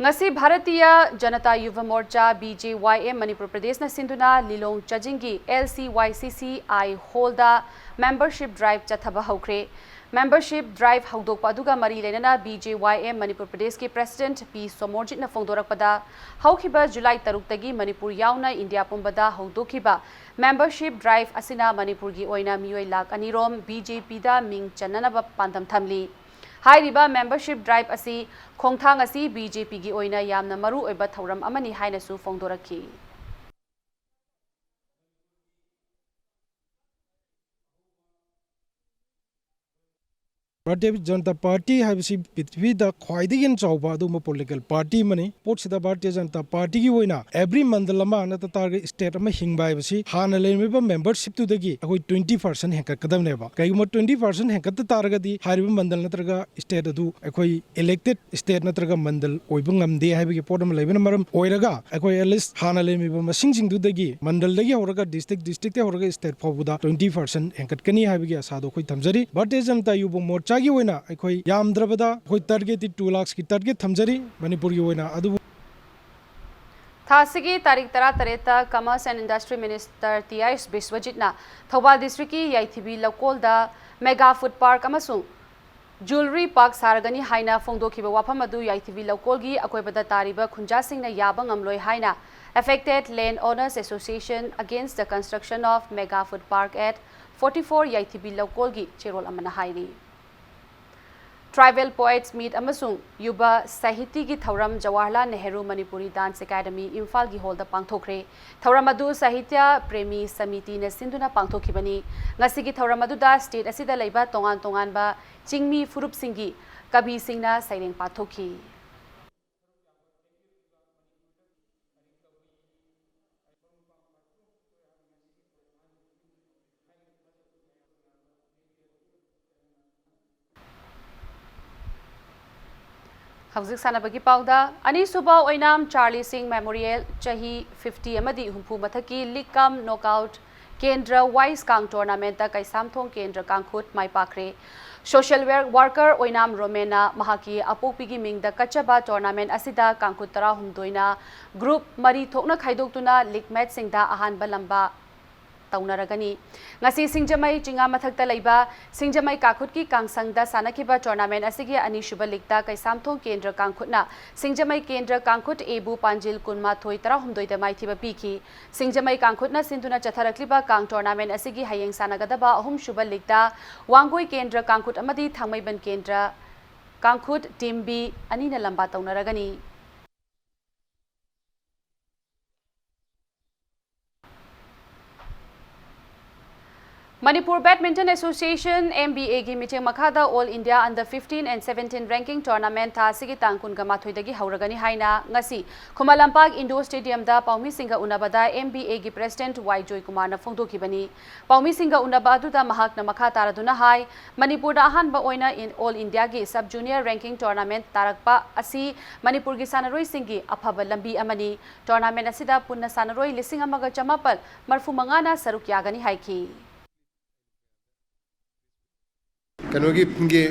ꯉꯁꯤ ꯚꯥꯔꯇꯤꯌ ꯖꯅꯇꯥ ꯌꯨꯚ ꯃꯣꯔꯆꯥ, ꯕꯤ ꯖꯦ ꯋꯥꯏ ꯑꯦꯝ, ꯃꯅꯤꯄꯨꯔ ꯄ꯭ꯔꯗꯦꯁꯅ ꯁꯤꯟꯗꯨꯅ ꯂꯤꯂꯣꯡ ꯆꯥꯖꯤꯡꯒꯤ ꯑꯦꯜ ꯁꯤ ꯋꯥꯏ ꯁꯤ ꯁꯤ ꯑꯥꯏ ꯍꯣꯜꯗ ꯃꯦꯝꯕꯔꯁꯤꯞ ꯗ꯭ꯔꯥꯏꯚ ꯆꯠꯊꯕ ꯍꯧꯈ꯭ꯔꯦ꯫ Membership drive ꯍꯧꯗꯣꯛꯄ ꯑꯗꯨꯒ ꯃꯔꯤ ꯂꯩꯅꯅ B J Y M Manipur ꯄ꯭ꯔꯗꯦꯁꯀꯤ president P ꯁꯣꯃꯣꯔꯖꯤꯠꯅ ꯐꯣꯡꯗꯣꯔꯛꯄꯗ, ꯍꯧꯈꯤꯕ July ꯇꯔꯨꯛꯇꯒꯤ ꯃꯅꯤꯄꯨꯔ ꯌꯥꯎꯅ ꯏꯟꯗꯤꯌꯥ ꯄꯨꯝꯕꯗ ꯍꯧꯗꯣꯛꯈꯤꯕ membership drive ꯑꯁꯤꯅ ꯃꯅꯤꯄꯨꯔꯒꯤ ꯑꯣꯏꯅ ꯃꯤꯑꯣꯏ ꯂꯥꯈ ꯑꯅꯤ ꯔꯣꯝ B J P ꯗ ꯃꯤꯡ ꯆꯟꯅꯅꯕ ꯄꯥꯟꯗꯝ ꯊꯝꯂꯤ꯫ ꯍꯥꯏꯔꯤꯕ membership drive ꯑꯁꯤ ꯈꯣꯡꯊꯥꯡ ꯑꯁꯤ B J P ꯒꯤ ꯑꯣꯏꯅ ꯌꯥꯝꯅ ꯃꯔꯨ ꯑꯣꯏꯕ ꯊꯧꯔꯝ ꯑꯃꯅꯤ ꯍꯥꯏꯅꯁꯨ ꯐꯣꯡꯗꯣꯔꯛꯈꯤ꯫ ꯚꯥꯔꯇꯤꯌ ꯖꯅꯇꯥ ꯄꯥꯔꯇꯤ ꯍꯥꯏꯕꯁꯤ ꯄ꯭ꯔꯤꯊꯤꯕꯤꯗ ꯈ꯭ꯋꯥꯏꯗꯒꯤ ꯍꯦꯟꯅ ꯆꯥꯎꯕ ꯑꯗꯨꯒꯨꯝꯕ political party ꯑꯃꯅꯤ꯫ ꯄꯣꯠꯁꯤꯗ ꯚꯥꯔꯇꯤꯌ ꯖꯅꯇꯥ ꯄꯥꯔꯇꯤꯒꯤ ꯑꯣꯏꯅ every ꯃꯟꯗꯜ ꯑꯃ ꯅꯠꯇ ꯇꯥꯔꯒ state ꯑꯃ ꯍꯤꯡꯕ ꯍꯥꯏꯕꯁꯤ ꯍꯥꯟꯅ ꯂꯩꯔꯝꯃꯤꯕ membership ꯇꯨꯗꯒꯤ ꯑꯩꯈꯣꯏ twenty percent ꯍꯦꯟꯒꯠꯀꯗꯕꯅꯦꯕ꯫ ꯀꯩꯒꯨꯝꯕ twenty percent ꯍꯦꯟꯒꯠꯇ ꯇꯥꯔꯒꯗꯤ ꯍꯥꯏꯔꯤꯕ ꯃꯟꯗꯜ ꯅꯠꯇ꯭ꯔꯒ state ꯑꯗꯨ ꯑꯩꯈꯣꯏ elected state ꯅꯠꯇ꯭ꯔꯒ ꯃꯟꯗꯜ ꯑꯣꯏꯕ ꯉꯝꯗꯦ ꯍꯥꯏꯕꯒꯤ ꯄꯣꯠ ꯑꯃ ꯂꯩꯕꯅ ꯃꯔꯝ ꯑꯣꯏꯔꯒ, ꯑꯩꯈꯣꯏ at least ꯍꯥꯟꯅ ꯂꯩꯔꯝꯃꯤꯕ ꯃꯁꯤꯡꯁꯤꯡꯗꯨꯗꯒꯤ ꯃꯟꯗꯜꯗꯒꯤ ꯍꯧꯔꯒ district, district ꯇꯒꯤ ꯍꯧꯔꯒ state ꯐꯥꯎꯕꯗ twenty percent ꯍꯦꯟꯒꯠꯀꯅꯤ ꯍꯥꯏꯕꯒꯤ ꯑꯁꯥꯗꯣ ꯑꯩꯈꯣꯏ ꯊꯝꯖꯔꯤ꯫ ꯚꯥꯔꯇꯤꯌ ꯖꯅꯇꯥ ꯌꯨꯕ ꯃꯣꯔꯆꯥꯒꯤ ꯑꯣꯏꯅ ꯑꯩꯈꯣꯏ ꯌꯥꯝꯗ꯭ꯔꯕꯗ ꯑꯩꯈꯣꯏ target ꯇꯤ two lakhs ꯀꯤ target ꯊꯝꯖꯔꯤ ꯃꯅꯤꯄꯨꯔꯒꯤ ꯑꯣꯏꯅ꯫ ꯑꯗꯨꯕꯨ ꯊꯥ ꯑꯁꯤꯒꯤ ꯇꯥꯔꯤꯛ ꯇꯔꯥꯇꯔꯦꯠꯇ Commerce and Industry Minister T H ꯕꯤꯁ꯭ꯋꯖꯤꯠꯅ Thoubal district ꯀꯤ ꯌꯥꯏꯊꯤꯕꯤ ꯂꯧꯀꯣꯜꯗ mega food park ꯑꯃꯁꯨꯡ jewellery park ꯁꯥꯔꯒꯅꯤ ꯍꯥꯏꯅ ꯐꯣꯡꯗꯣꯛꯈꯤꯕ ꯋꯥꯐꯝ ꯑꯗꯨ ꯌꯥꯏꯊꯤꯕꯤ ꯂꯧꯀꯣꯜꯒꯤ ꯑꯀꯣꯏꯕꯗ ꯇꯥꯔꯤꯕ ꯈꯨꯟꯖꯥꯁꯤꯡꯅ ꯌꯥꯕ ꯉꯝꯂꯣꯏ ꯍꯥꯏꯅ Affected Land Owners Association Against the Construction of Mega Food Park at forty four ꯌꯥꯏꯊꯤꯕꯤ ꯂꯧꯀꯣꯜꯒꯤ ꯆꯦꯔꯣꯜ ꯑꯃꯅ ꯍꯥꯏꯔꯤ꯫ Tribal Poets Meet ꯑꯃꯁꯨꯡ ꯌꯨꯕ ꯁꯥꯍꯤꯇꯤꯒꯤ ꯊꯧꯔꯝ ꯖꯋꯥꯍꯔꯂꯥꯜ ꯅꯦꯍꯔꯨ ꯃꯅꯤꯄꯨꯔꯤ Dance Academy ꯏꯝꯐꯥꯜꯒꯤ ꯍꯣꯜꯗ ꯄꯥꯡꯊꯣꯛꯈ꯭ꯔꯦ꯫ ꯊꯧꯔꯝ ꯑꯗꯨ ꯁꯥꯍꯤꯇ꯭ꯌ ꯄ꯭ꯔꯦꯃꯤ ꯁꯃꯤꯇꯤꯅ ꯁꯤꯟꯗꯨꯅ ꯄꯥꯡꯊꯣꯛꯈꯤꯕꯅꯤ꯫ ꯉꯁꯤꯒꯤ ꯊꯧꯔꯝ ꯑꯗꯨꯗ state ꯑꯁꯤꯗ ꯂꯩꯕ ꯇꯣꯉꯥꯟ ꯇꯣꯉꯥꯟꯕ ꯆꯤꯡꯃꯤ ꯐꯨꯔꯨꯞꯁꯤꯡꯒꯤ ꯀꯕꯤꯁꯤꯡꯅ ꯁꯩꯔꯦꯡ ꯄꯥꯊꯣꯛꯈꯤ꯫ ꯍꯧꯖꯤꯛ ꯁꯥꯟꯅꯕꯒꯤ ꯄꯥꯎꯗ, ꯑꯅꯤꯁꯨꯕ ꯑꯣꯏꯅꯥꯝ ꯆꯥꯔꯂꯤ ꯁꯤꯡ ꯃꯦꯃꯣꯔꯤꯌꯦꯜ ꯆꯍꯤ fifty ꯑꯃꯗꯤ ꯍꯨꯝꯐꯨ ꯃꯊꯛꯀꯤ League cum Knockout ꯀꯦꯟꯗ꯭ꯔ ꯋꯥꯏꯁ ꯀꯥꯡ tournament ꯇ ꯀꯩꯁꯥꯝꯊꯣꯡ ꯀꯦꯟꯗ꯭ꯔ ꯀꯥꯡꯈꯨꯠ ꯃꯥꯏ ꯄꯥꯛꯈ꯭ꯔꯦ꯫ Social work worker ꯑꯣꯏꯅꯥꯝ ꯔꯣꯃꯦꯟꯅ ꯃꯍꯥꯛꯀꯤ ꯑꯄꯣꯛꯄꯤꯒꯤ ꯃꯤꯡꯗ ꯀꯠꯆꯕ tournament ꯑꯁꯤꯗ ꯀꯥꯡꯈꯨꯠ ꯇꯔꯥꯍꯨꯝꯗꯣꯏꯅ group ꯃꯔꯤ ꯊꯣꯛꯅ ꯈꯥꯏꯗꯣꯛꯇꯨꯅ league match ꯁꯤꯡꯗ ꯑꯍꯥꯟꯕ ꯂꯝꯕꯥ ꯇꯧꯅꯔꯒꯅꯤ꯫ ꯉꯁꯤ ꯁꯤꯡꯖꯃꯩ ꯆꯤꯡꯉꯥ ꯃꯊꯛꯇ ꯂꯩꯕ ꯁꯤꯡꯖꯃꯩ ꯀꯥꯡꯈꯨꯠꯀꯤ ꯀꯥꯡꯁꯪꯗ ꯁꯥꯟꯅꯈꯤꯕ tournament ꯑꯁꯤꯒꯤ ꯑꯅꯤꯁꯨꯕ leagueꯇ ꯀꯩꯁꯥꯝꯊꯣꯡ ꯀꯦꯟꯗ꯭ꯔ ꯀꯥꯡꯈꯨꯠꯅ ꯁꯤꯡꯖꯃꯩ ꯀꯦꯟꯗ꯭ꯔ ꯀꯥꯡꯈꯨꯠ Aꯕꯨ ꯄꯥꯟꯖꯤꯜ ꯀꯨꯟꯃꯥꯊꯣꯏ ꯇꯔꯥꯍꯨꯝꯗꯣꯏꯗ ꯃꯥꯏꯊꯤꯕ ꯄꯤꯈꯤ꯫ ꯁꯤꯡꯖꯃꯩ ꯀꯥꯡꯈꯨꯠꯅ ꯁꯤꯟꯗꯨꯅ ꯆꯠꯊꯔꯛꯂꯤꯕ ꯀꯥꯡ tournament ꯑꯁꯤꯒꯤ ꯍꯌꯦꯡ ꯁꯥꯟꯅꯒꯗꯕ ꯑꯍꯨꯝꯁꯨꯕ leagueꯇ ꯋꯥꯡꯒꯣꯏ ꯀꯦꯟꯗ꯭ꯔ ꯀꯥꯡꯈꯨꯠ ꯑꯃꯗꯤ ꯊꯥꯡꯃꯩꯕꯟ ꯀꯦꯟꯗ꯭ꯔ ꯀꯥꯡꯈꯨꯠ team B ꯑꯅꯤꯅ ꯂꯝꯕꯥ ꯇꯧꯅꯔꯒꯅꯤ꯫ Manipur Badminton Association, M B Aꯒꯤ ꯃꯤꯠꯌꯦꯡ ꯃꯈꯥꯗ All India Under fifteen and seventeen ranking tournament ꯊꯥ ꯑꯁꯤꯒꯤ ꯇꯥꯡ ꯀꯨꯟꯒ ꯃꯥꯊꯣꯏꯗꯒꯤ ꯍꯧꯔꯒꯅꯤ ꯍꯥꯏꯅ ꯉꯁꯤ Khuman Lampak indoor stadiumꯗ ꯄꯥꯎꯃꯤꯁꯤꯡꯒ ꯎꯅꯕꯗ M B Aꯒꯤ president Y ꯖꯣꯏꯀꯨꯃꯥꯔꯅ ꯐꯣꯡꯗꯣꯛꯈꯤꯕꯅꯤ꯫ ꯄꯥꯎꯃꯤꯁꯤꯡꯒ ꯎꯅꯕ ꯑꯗꯨꯗ ꯃꯍꯥꯛꯅ ꯃꯈꯥ ꯇꯥꯔꯗꯨꯅ ꯍꯥꯏ, ꯃꯅꯤꯄꯨꯔꯗ ꯑꯍꯥꯟꯕ ꯑꯣꯏꯅ in-, All Indiaꯒꯤ sub junior ranking tournament ꯇꯥꯔꯛꯄ ꯑꯁꯤ ꯃꯅꯤꯄꯨꯔꯒꯤ ꯁꯥꯟꯅꯔꯣꯏꯁꯤꯡꯒꯤ ꯑꯐꯕ ꯂꯝꯕꯤ ꯑꯃꯅꯤ꯫ Tournament ꯑꯁꯤꯗ ꯄꯨꯟꯅ ꯁꯥꯟꯅꯔꯣꯏ ꯂꯤꯁꯤꯡ ꯑꯃꯒ ꯆꯃꯥꯄꯜ ꯃꯔꯐꯨ ꯃꯉꯥꯅ ꯁꯔꯨꯛ ꯌꯥꯒꯅꯤ ꯍꯥꯏꯈꯤ꯫ ꯀꯩꯅꯣꯒꯤ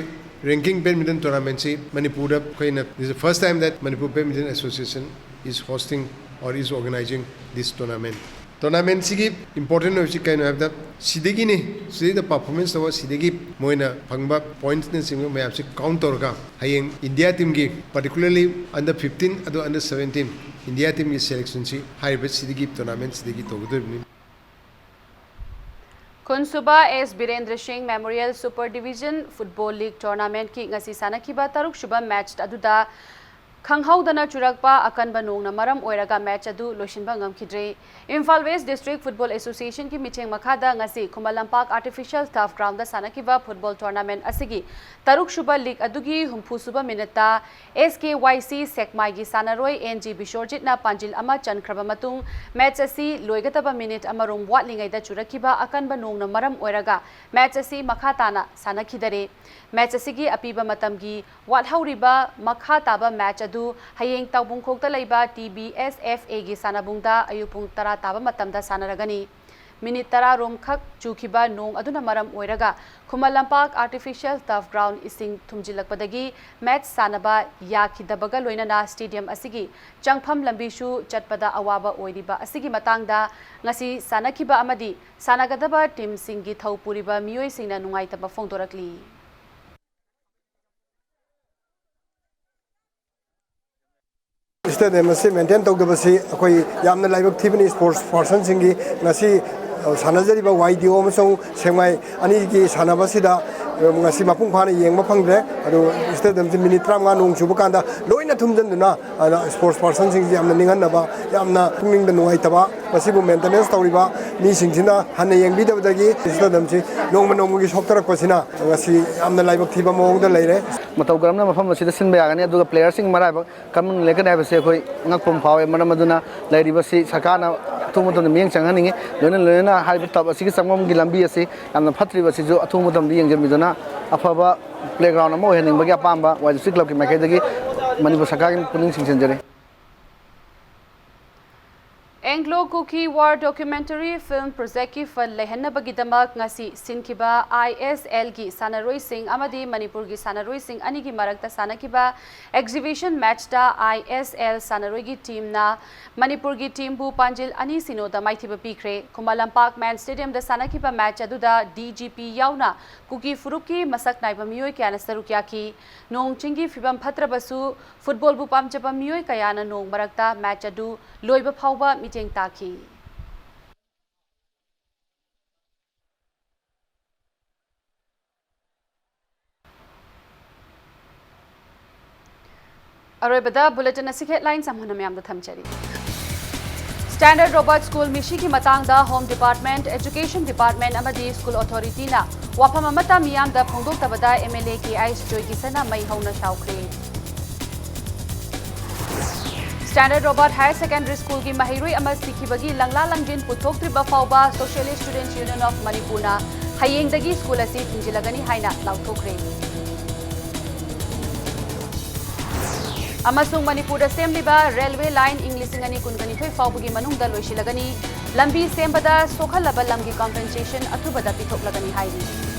ranking badminton tournamentꯁꯤ ꯃꯅꯤꯄꯨꯔꯗ ꯑꯩꯈꯣꯏꯅ, this is the first time that Manipur Badminton Association is hosting or is organizing this tournament. Tournamentꯁꯤꯒꯤ important ꯑꯣꯏꯕꯁꯤ ꯀꯩꯅꯣ ꯍꯥꯏꯕꯗ, ꯁꯤꯗꯒꯤꯅꯤ, ꯁꯤꯗꯩꯗ performance ꯇꯧꯕ, ꯁꯤꯗꯒꯤ ꯃꯣꯏꯅ ꯐꯪꯕ pointsꯅꯆꯤꯡꯕ ꯃꯌꯥꯝꯁꯤ count ꯇꯧꯔꯒ ꯍꯌꯦꯡ India teamꯒꯤ, particularly under fifteen ꯑꯗꯨ under seventeen India teamꯒꯤ selectionꯁꯤ ꯍꯥꯏꯔꯤꯕ ꯁꯤꯗꯒꯤ, tournamentꯁꯤꯗꯒꯤ ꯇꯧꯒꯗꯧꯔꯤꯕꯅꯤ꯫ ꯈꯨꯟꯁꯨꯕ S ꯕꯤꯔꯦꯟꯗ꯭ꯔ ꯁꯤꯡ Memorial Super Division Football League tournamentꯀꯤ ꯉꯁꯤ ꯁꯥꯟꯅꯈꯤꯕ ꯇꯔꯨꯛꯁꯨꯕ match ꯑꯗꯨꯗ ꯈꯪꯍꯧꯗꯅ ꯆꯨꯔꯛꯄ ꯑꯀꯟꯕ ꯅꯣꯡꯅ ꯃꯔꯝ ꯑꯣꯏꯔꯒ match ꯑꯗꯨ ꯂꯣꯏꯁꯤꯟꯕ ꯉꯝꯈꯤꯗ꯭ꯔꯦ꯫ Imphal West District Football Associationꯒꯤ ꯃꯤꯠꯌꯦꯡ ꯃꯈꯥꯗ ꯉꯁꯤ ꯈꯨꯃꯟ ꯂꯝꯄꯥꯛ Artificial Turf Groundꯗ ꯁꯥꯟꯅꯈꯤꯕ football tournament ꯑꯁꯤꯒꯤ ꯇꯔꯨꯛꯁꯨꯕ league ꯑꯗꯨꯒꯤ ꯍꯨꯝꯐꯨꯁꯨꯕ minuteꯇ S K Y C ꯁꯦꯛꯃꯥꯏꯒꯤ ꯁꯥꯟꯅꯔꯣꯏ N G ꯕꯤꯁꯣꯔꯖꯤꯠꯅ ꯄꯥꯟꯖꯤꯜ ꯑꯃ ꯆꯟꯈ꯭ꯔꯕ ꯃꯇꯨꯡ, match ꯑꯁꯤ ꯂꯣꯏꯒꯗꯕ minute ꯑꯃꯔꯣꯝ ꯋꯥꯠꯂꯤꯉꯩꯗ ꯆꯨꯔꯛꯈꯤꯕ ꯑꯀꯟꯕ ꯅꯣꯡꯅ ꯃꯔꯝ ꯑꯣꯏꯔꯒ match ꯑꯁꯤ ꯃꯈꯥ ꯇꯥꯅ ꯁꯥꯟꯅꯈꯤꯗꯔꯦ꯫ Match ꯑꯁꯤꯒꯤ ꯑꯄꯤꯕ ꯃꯇꯝꯒꯤ ꯋꯥꯠꯍꯧꯔꯤꯕ ꯃꯈꯥ ꯇꯥꯕ match ꯑꯗꯨ ꯍꯌꯦꯡ ꯇꯥꯎꯕꯨꯡꯈꯣꯛꯇ ꯂꯩꯕ T B S F Aꯒꯤ ꯁꯥꯟꯅꯕꯨꯡꯗ ꯑꯌꯨꯛ ꯄꯨꯡ ꯇꯔꯥ ꯇꯥꯕ ꯃꯇꯝꯗ ꯁꯥꯟꯅꯔꯒꯅꯤ꯫ ꯃꯤꯅꯤꯠ ꯇꯔꯥ ꯔꯣꯝꯈꯛ ꯆꯨꯈꯤꯕ ꯅꯣꯡ ꯑꯗꯨꯅ ꯃꯔꯝ ꯑꯣꯏꯔꯒ Khuman Lampak Artificial Turf Ground ꯏꯁꯤꯡ ꯊꯨꯝꯖꯤꯜꯂꯛꯄꯗꯒꯤ ꯃꯦꯆ ꯁꯥꯟꯅꯕ ꯌꯥꯈꯤꯗꯕꯒ ꯂꯣꯏꯅꯅ ꯁ꯭ꯇꯦꯗꯤꯌꯝ ꯑꯁꯤꯒꯤ ꯆꯪꯐꯝ ꯂꯝꯕꯤꯁꯨ ꯆꯠꯄꯗ ꯑꯋꯥꯕ ꯑꯣꯏꯔꯤꯕ ꯑꯁꯤꯒꯤ ꯃꯇꯥꯡꯗ ꯉꯁꯤ ꯁꯥꯟꯅꯈꯤꯕ ꯑꯃꯗꯤ ꯁꯥꯟꯅꯒꯗꯕ ꯇꯤꯝꯁꯤꯡꯒꯤ ꯊꯧ ꯄꯨꯔꯤꯕ ꯃꯤꯑꯣꯏꯁꯤꯡꯅ ꯅꯨꯡꯉꯥꯏꯇꯕ ꯐꯣꯡꯗꯣꯔꯛꯂꯤ꯫ ꯁ꯭ꯇꯦꯗꯤꯌꯝ ꯑꯁꯤ ꯃꯦꯟꯇꯦꯟ ꯇꯧꯗꯕꯁꯤ ꯑꯩꯈꯣꯏ ꯌꯥꯝꯅ ꯂꯥꯏꯕꯛ ꯊꯤꯕꯅꯤ꯫ ꯁ꯭ꯄꯣꯔꯠꯁ ꯄꯥꯔꯁꯟꯁꯤꯡꯒꯤ ꯉꯁꯤ ꯁꯥꯟꯅꯖꯔꯤꯕ ꯋꯥꯏ ꯗꯤ ꯑꯣ ꯑꯃꯁꯨꯡ ꯁꯦꯛꯃꯥꯏ ꯑꯅꯤꯒꯤ ꯁꯥꯟꯅꯕꯁꯤꯗ ꯉꯁꯤ ꯃꯄꯨꯡ ꯐꯥꯅ ꯌꯦꯡꯕ ꯐꯪꯗ꯭ꯔꯦ꯫ ꯑꯗꯨ ꯁ꯭ꯇꯦꯗꯤꯌꯝꯁꯤ ꯃꯤꯅꯤꯠ ꯇꯔꯥꯃꯉꯥ ꯅꯣꯡ ꯆꯨꯕ ꯀꯥꯟꯗ ꯂꯣꯏꯅ ꯊꯨꯝꯖꯤꯟꯗꯨꯅ, ꯑꯗꯨꯅ ꯁ꯭ꯄꯣꯔꯠꯁ ꯄꯥꯔꯁꯟꯁꯤꯡꯁꯤ ꯌꯥꯝꯅ ꯅꯤꯡꯍꯟꯅꯕ, ꯌꯥꯝꯅ ꯄꯨꯛꯅꯤꯡꯗ ꯅꯨꯡꯉꯥꯏꯇꯕ꯫ ꯃꯁꯤꯕꯨ ꯃꯦꯟꯇꯦꯅꯦꯟꯁ ꯇꯧꯔꯤꯕ ꯃꯤꯁꯤꯡꯁꯤꯅ ꯍꯟꯅ ꯌꯦꯡꯕꯤꯗꯕꯗꯒꯤ ꯁ꯭ꯇꯦꯗꯤꯌꯝꯁꯤ ꯅꯣꯡꯃ ꯅꯣꯡꯃꯒꯤ ꯁꯣꯛꯊꯔꯛꯄꯁꯤꯅ ꯉꯁꯤ ꯌꯥꯝꯅ ꯂꯥꯏꯕꯛ ꯊꯤꯕ ꯃꯑꯣꯡꯗ ꯂꯩꯔꯦ꯫ ꯃꯇꯧ ꯀꯔꯝꯅ ꯃꯐꯝ ꯑꯁꯤꯗ ꯁꯤꯟꯕ ꯌꯥꯒꯅꯤ, ꯑꯗꯨꯒ ꯄ꯭ꯂꯦꯌꯔꯁꯤꯡ ꯃꯔꯥꯏꯕꯛ ꯀꯔꯝꯅ ꯂꯩꯒꯅꯤ ꯍꯥꯏꯕꯁꯤ ꯑꯩꯈꯣꯏ ꯉꯛꯄ ꯑꯃ ꯐꯥꯎꯋꯦ꯫ ꯃꯔꯝ ꯑꯗꯨꯅ ꯂꯩꯔꯤꯕꯁꯤ ꯁꯔꯀꯥꯔꯅ ꯑꯊꯨꯕ ꯃꯇꯝꯗ ꯃꯤꯠꯌꯦꯡ ꯆꯪꯍꯟꯅꯤꯡꯉꯤ꯫ ꯂꯣꯏꯅ ꯂꯣꯏꯅꯅ ꯍꯥꯏꯔꯤꯕ ꯇꯞ ꯑꯁꯤꯒꯤ ꯆꯪꯐꯝꯒꯤ ꯂꯝꯕꯤ ꯑꯁꯤ ꯌꯥꯝꯅ ꯐꯠꯇ꯭ꯔꯤꯕ ꯑꯁꯤꯁꯨ ꯑꯊꯨꯕ ꯃꯇꯝꯗ ꯌꯦꯡꯁꯤꯟꯕꯤꯗꯨꯅ ꯑꯐꯕ ꯄ꯭ꯂꯦꯒ꯭ꯔꯥꯎꯟ ꯑꯃ ꯑꯣꯏꯍꯟꯅꯤꯡꯕꯒꯤ ꯑꯄꯥꯝꯕ ꯋꯥꯏ ꯗꯤ ꯁꯤ ꯀ꯭ꯂꯕꯀꯤ ꯃꯥꯏꯀꯩꯗꯒꯤ ꯃꯅꯤꯄꯨꯔ ꯁꯔꯀꯥꯔꯒꯤ ꯄꯨꯛꯅꯤꯡ ꯆꯤꯡꯁꯤꯟꯖꯔꯤ꯫ Anglo Kuki War Documentary Film Projectꯀꯤ fund ꯂꯩꯍꯟꯅꯕꯒꯤꯗꯃꯛ ꯉꯁꯤ ꯁꯤꯟꯈꯤꯕ I S Lꯒꯤ ꯁꯥꯟꯅꯔꯣꯏꯁꯤꯡ ꯑꯃꯗꯤ ꯃꯅꯤꯄꯨꯔꯒꯤ ꯁꯥꯟꯅꯔꯣꯏꯁꯤꯡ ꯑꯅꯤꯒꯤ ꯃꯔꯛꯇ ꯁꯥꯟꯅꯈꯤꯕ exhibition matchꯇ I S L ꯁꯥꯟꯅꯔꯣꯏꯒꯤ teamꯅ ꯃꯅꯤꯄꯨꯔꯒꯤ teamꯕꯨ ꯄꯥꯟꯖꯤꯜ ꯑꯅꯤ ꯁꯤꯅꯣꯗ ꯃꯥꯏꯊꯤꯕ ꯄꯤꯈ꯭ꯔꯦ꯫ ꯈꯨꯃꯟ ꯂꯝꯄꯥꯛ main stadiumꯗ ꯁꯥꯟꯅꯈꯤꯕ match ꯑꯗꯨꯗ D G P ꯌꯥꯎꯅ ꯀꯨꯀꯤ ꯐꯨꯔꯨꯞꯀꯤ ꯃꯁꯛ ꯅꯥꯏꯕ ꯃꯤꯑꯣꯏ ꯀꯌꯥꯅ ꯁꯔꯨꯛ ꯌꯥꯈꯤ꯫ ꯅꯣꯡ ꯆꯤꯡꯒꯤ ꯐꯤꯕꯝ ꯐꯠꯇ꯭ꯔꯕꯁꯨ footballꯕꯨ ꯄꯥꯝꯖꯕ ꯃꯤꯑꯣꯏ ꯀꯌꯥꯅ ꯅꯣꯡ ꯃꯔꯛꯇ match ꯑꯗꯨ ꯂꯣꯏꯕ ꯐꯥꯎꯕ ꯃꯤꯠꯌꯦꯡ ꯇꯥꯈꯤ꯫ ꯑꯔꯣꯏꯕꯗ bulletin ꯑꯁꯤꯒꯤ headlines ꯑꯃꯨꯛ ꯍꯟꯅ ꯃꯌꯥꯝꯗ ꯊꯝꯖꯔꯤ꯫ Standard Robert School ꯃꯤꯁꯤꯒꯤ ꯃꯇꯥꯡꯗ Home Department, Education Department ꯑꯃꯗꯤ School Authorityꯅ ꯋꯥꯐꯝ ꯑꯃꯠꯇ ꯃꯤꯌꯥꯝꯗ ꯐꯣꯡꯗꯣꯛꯇꯕꯗ M L A K I ꯖꯣꯏꯀꯤꯁꯟꯅ ꯃꯩ ꯍꯧꯅ ꯁꯥꯎꯈ꯭ꯔꯦ꯫ Standard Robert Higher Secondary Schoolꯒꯤ ꯃꯍꯩꯔꯣꯏ ꯑꯃ ꯁꯤꯈꯤꯕꯒꯤ ꯂꯪꯂꯥ ꯂꯪꯖꯤꯟ ꯄꯨꯊꯣꯛꯇ꯭ꯔꯤꯕ ꯐꯥꯎꯕ Socialist Students Union of Manipurꯅ ꯍꯌꯦꯡꯗꯒꯤ school ꯑꯁꯤ ꯊꯤꯡꯖꯤꯜꯂꯒꯅꯤ ꯍꯥꯏꯅ ꯂꯥꯎꯊꯣꯛꯈ꯭ꯔꯦ꯫ ꯑꯃꯁꯨꯡ ꯃꯅꯤꯄꯨꯔꯗ ꯁꯦꯝꯂꯤꯕ ꯔꯦꯜꯋꯦ ꯂꯥꯏꯟ ꯏꯪ ꯂꯤꯁꯤꯡ ꯑꯅꯤ ꯀꯨꯟꯒ ꯅꯤꯊꯣꯏ ꯐꯥꯎꯕꯒꯤ ꯃꯅꯨꯡꯗ ꯂꯣꯏꯁꯤꯜꯂꯒꯅꯤ꯫ ꯂꯝꯕꯤ ꯁꯦꯝꯕꯗ ꯁꯣꯛꯍꯜꯂꯕ ꯂꯝꯒꯤ compensation ꯑꯊꯨꯕꯗ ꯄꯤꯊꯣꯛꯂꯒꯅꯤ ꯍꯥꯏꯔꯤ꯫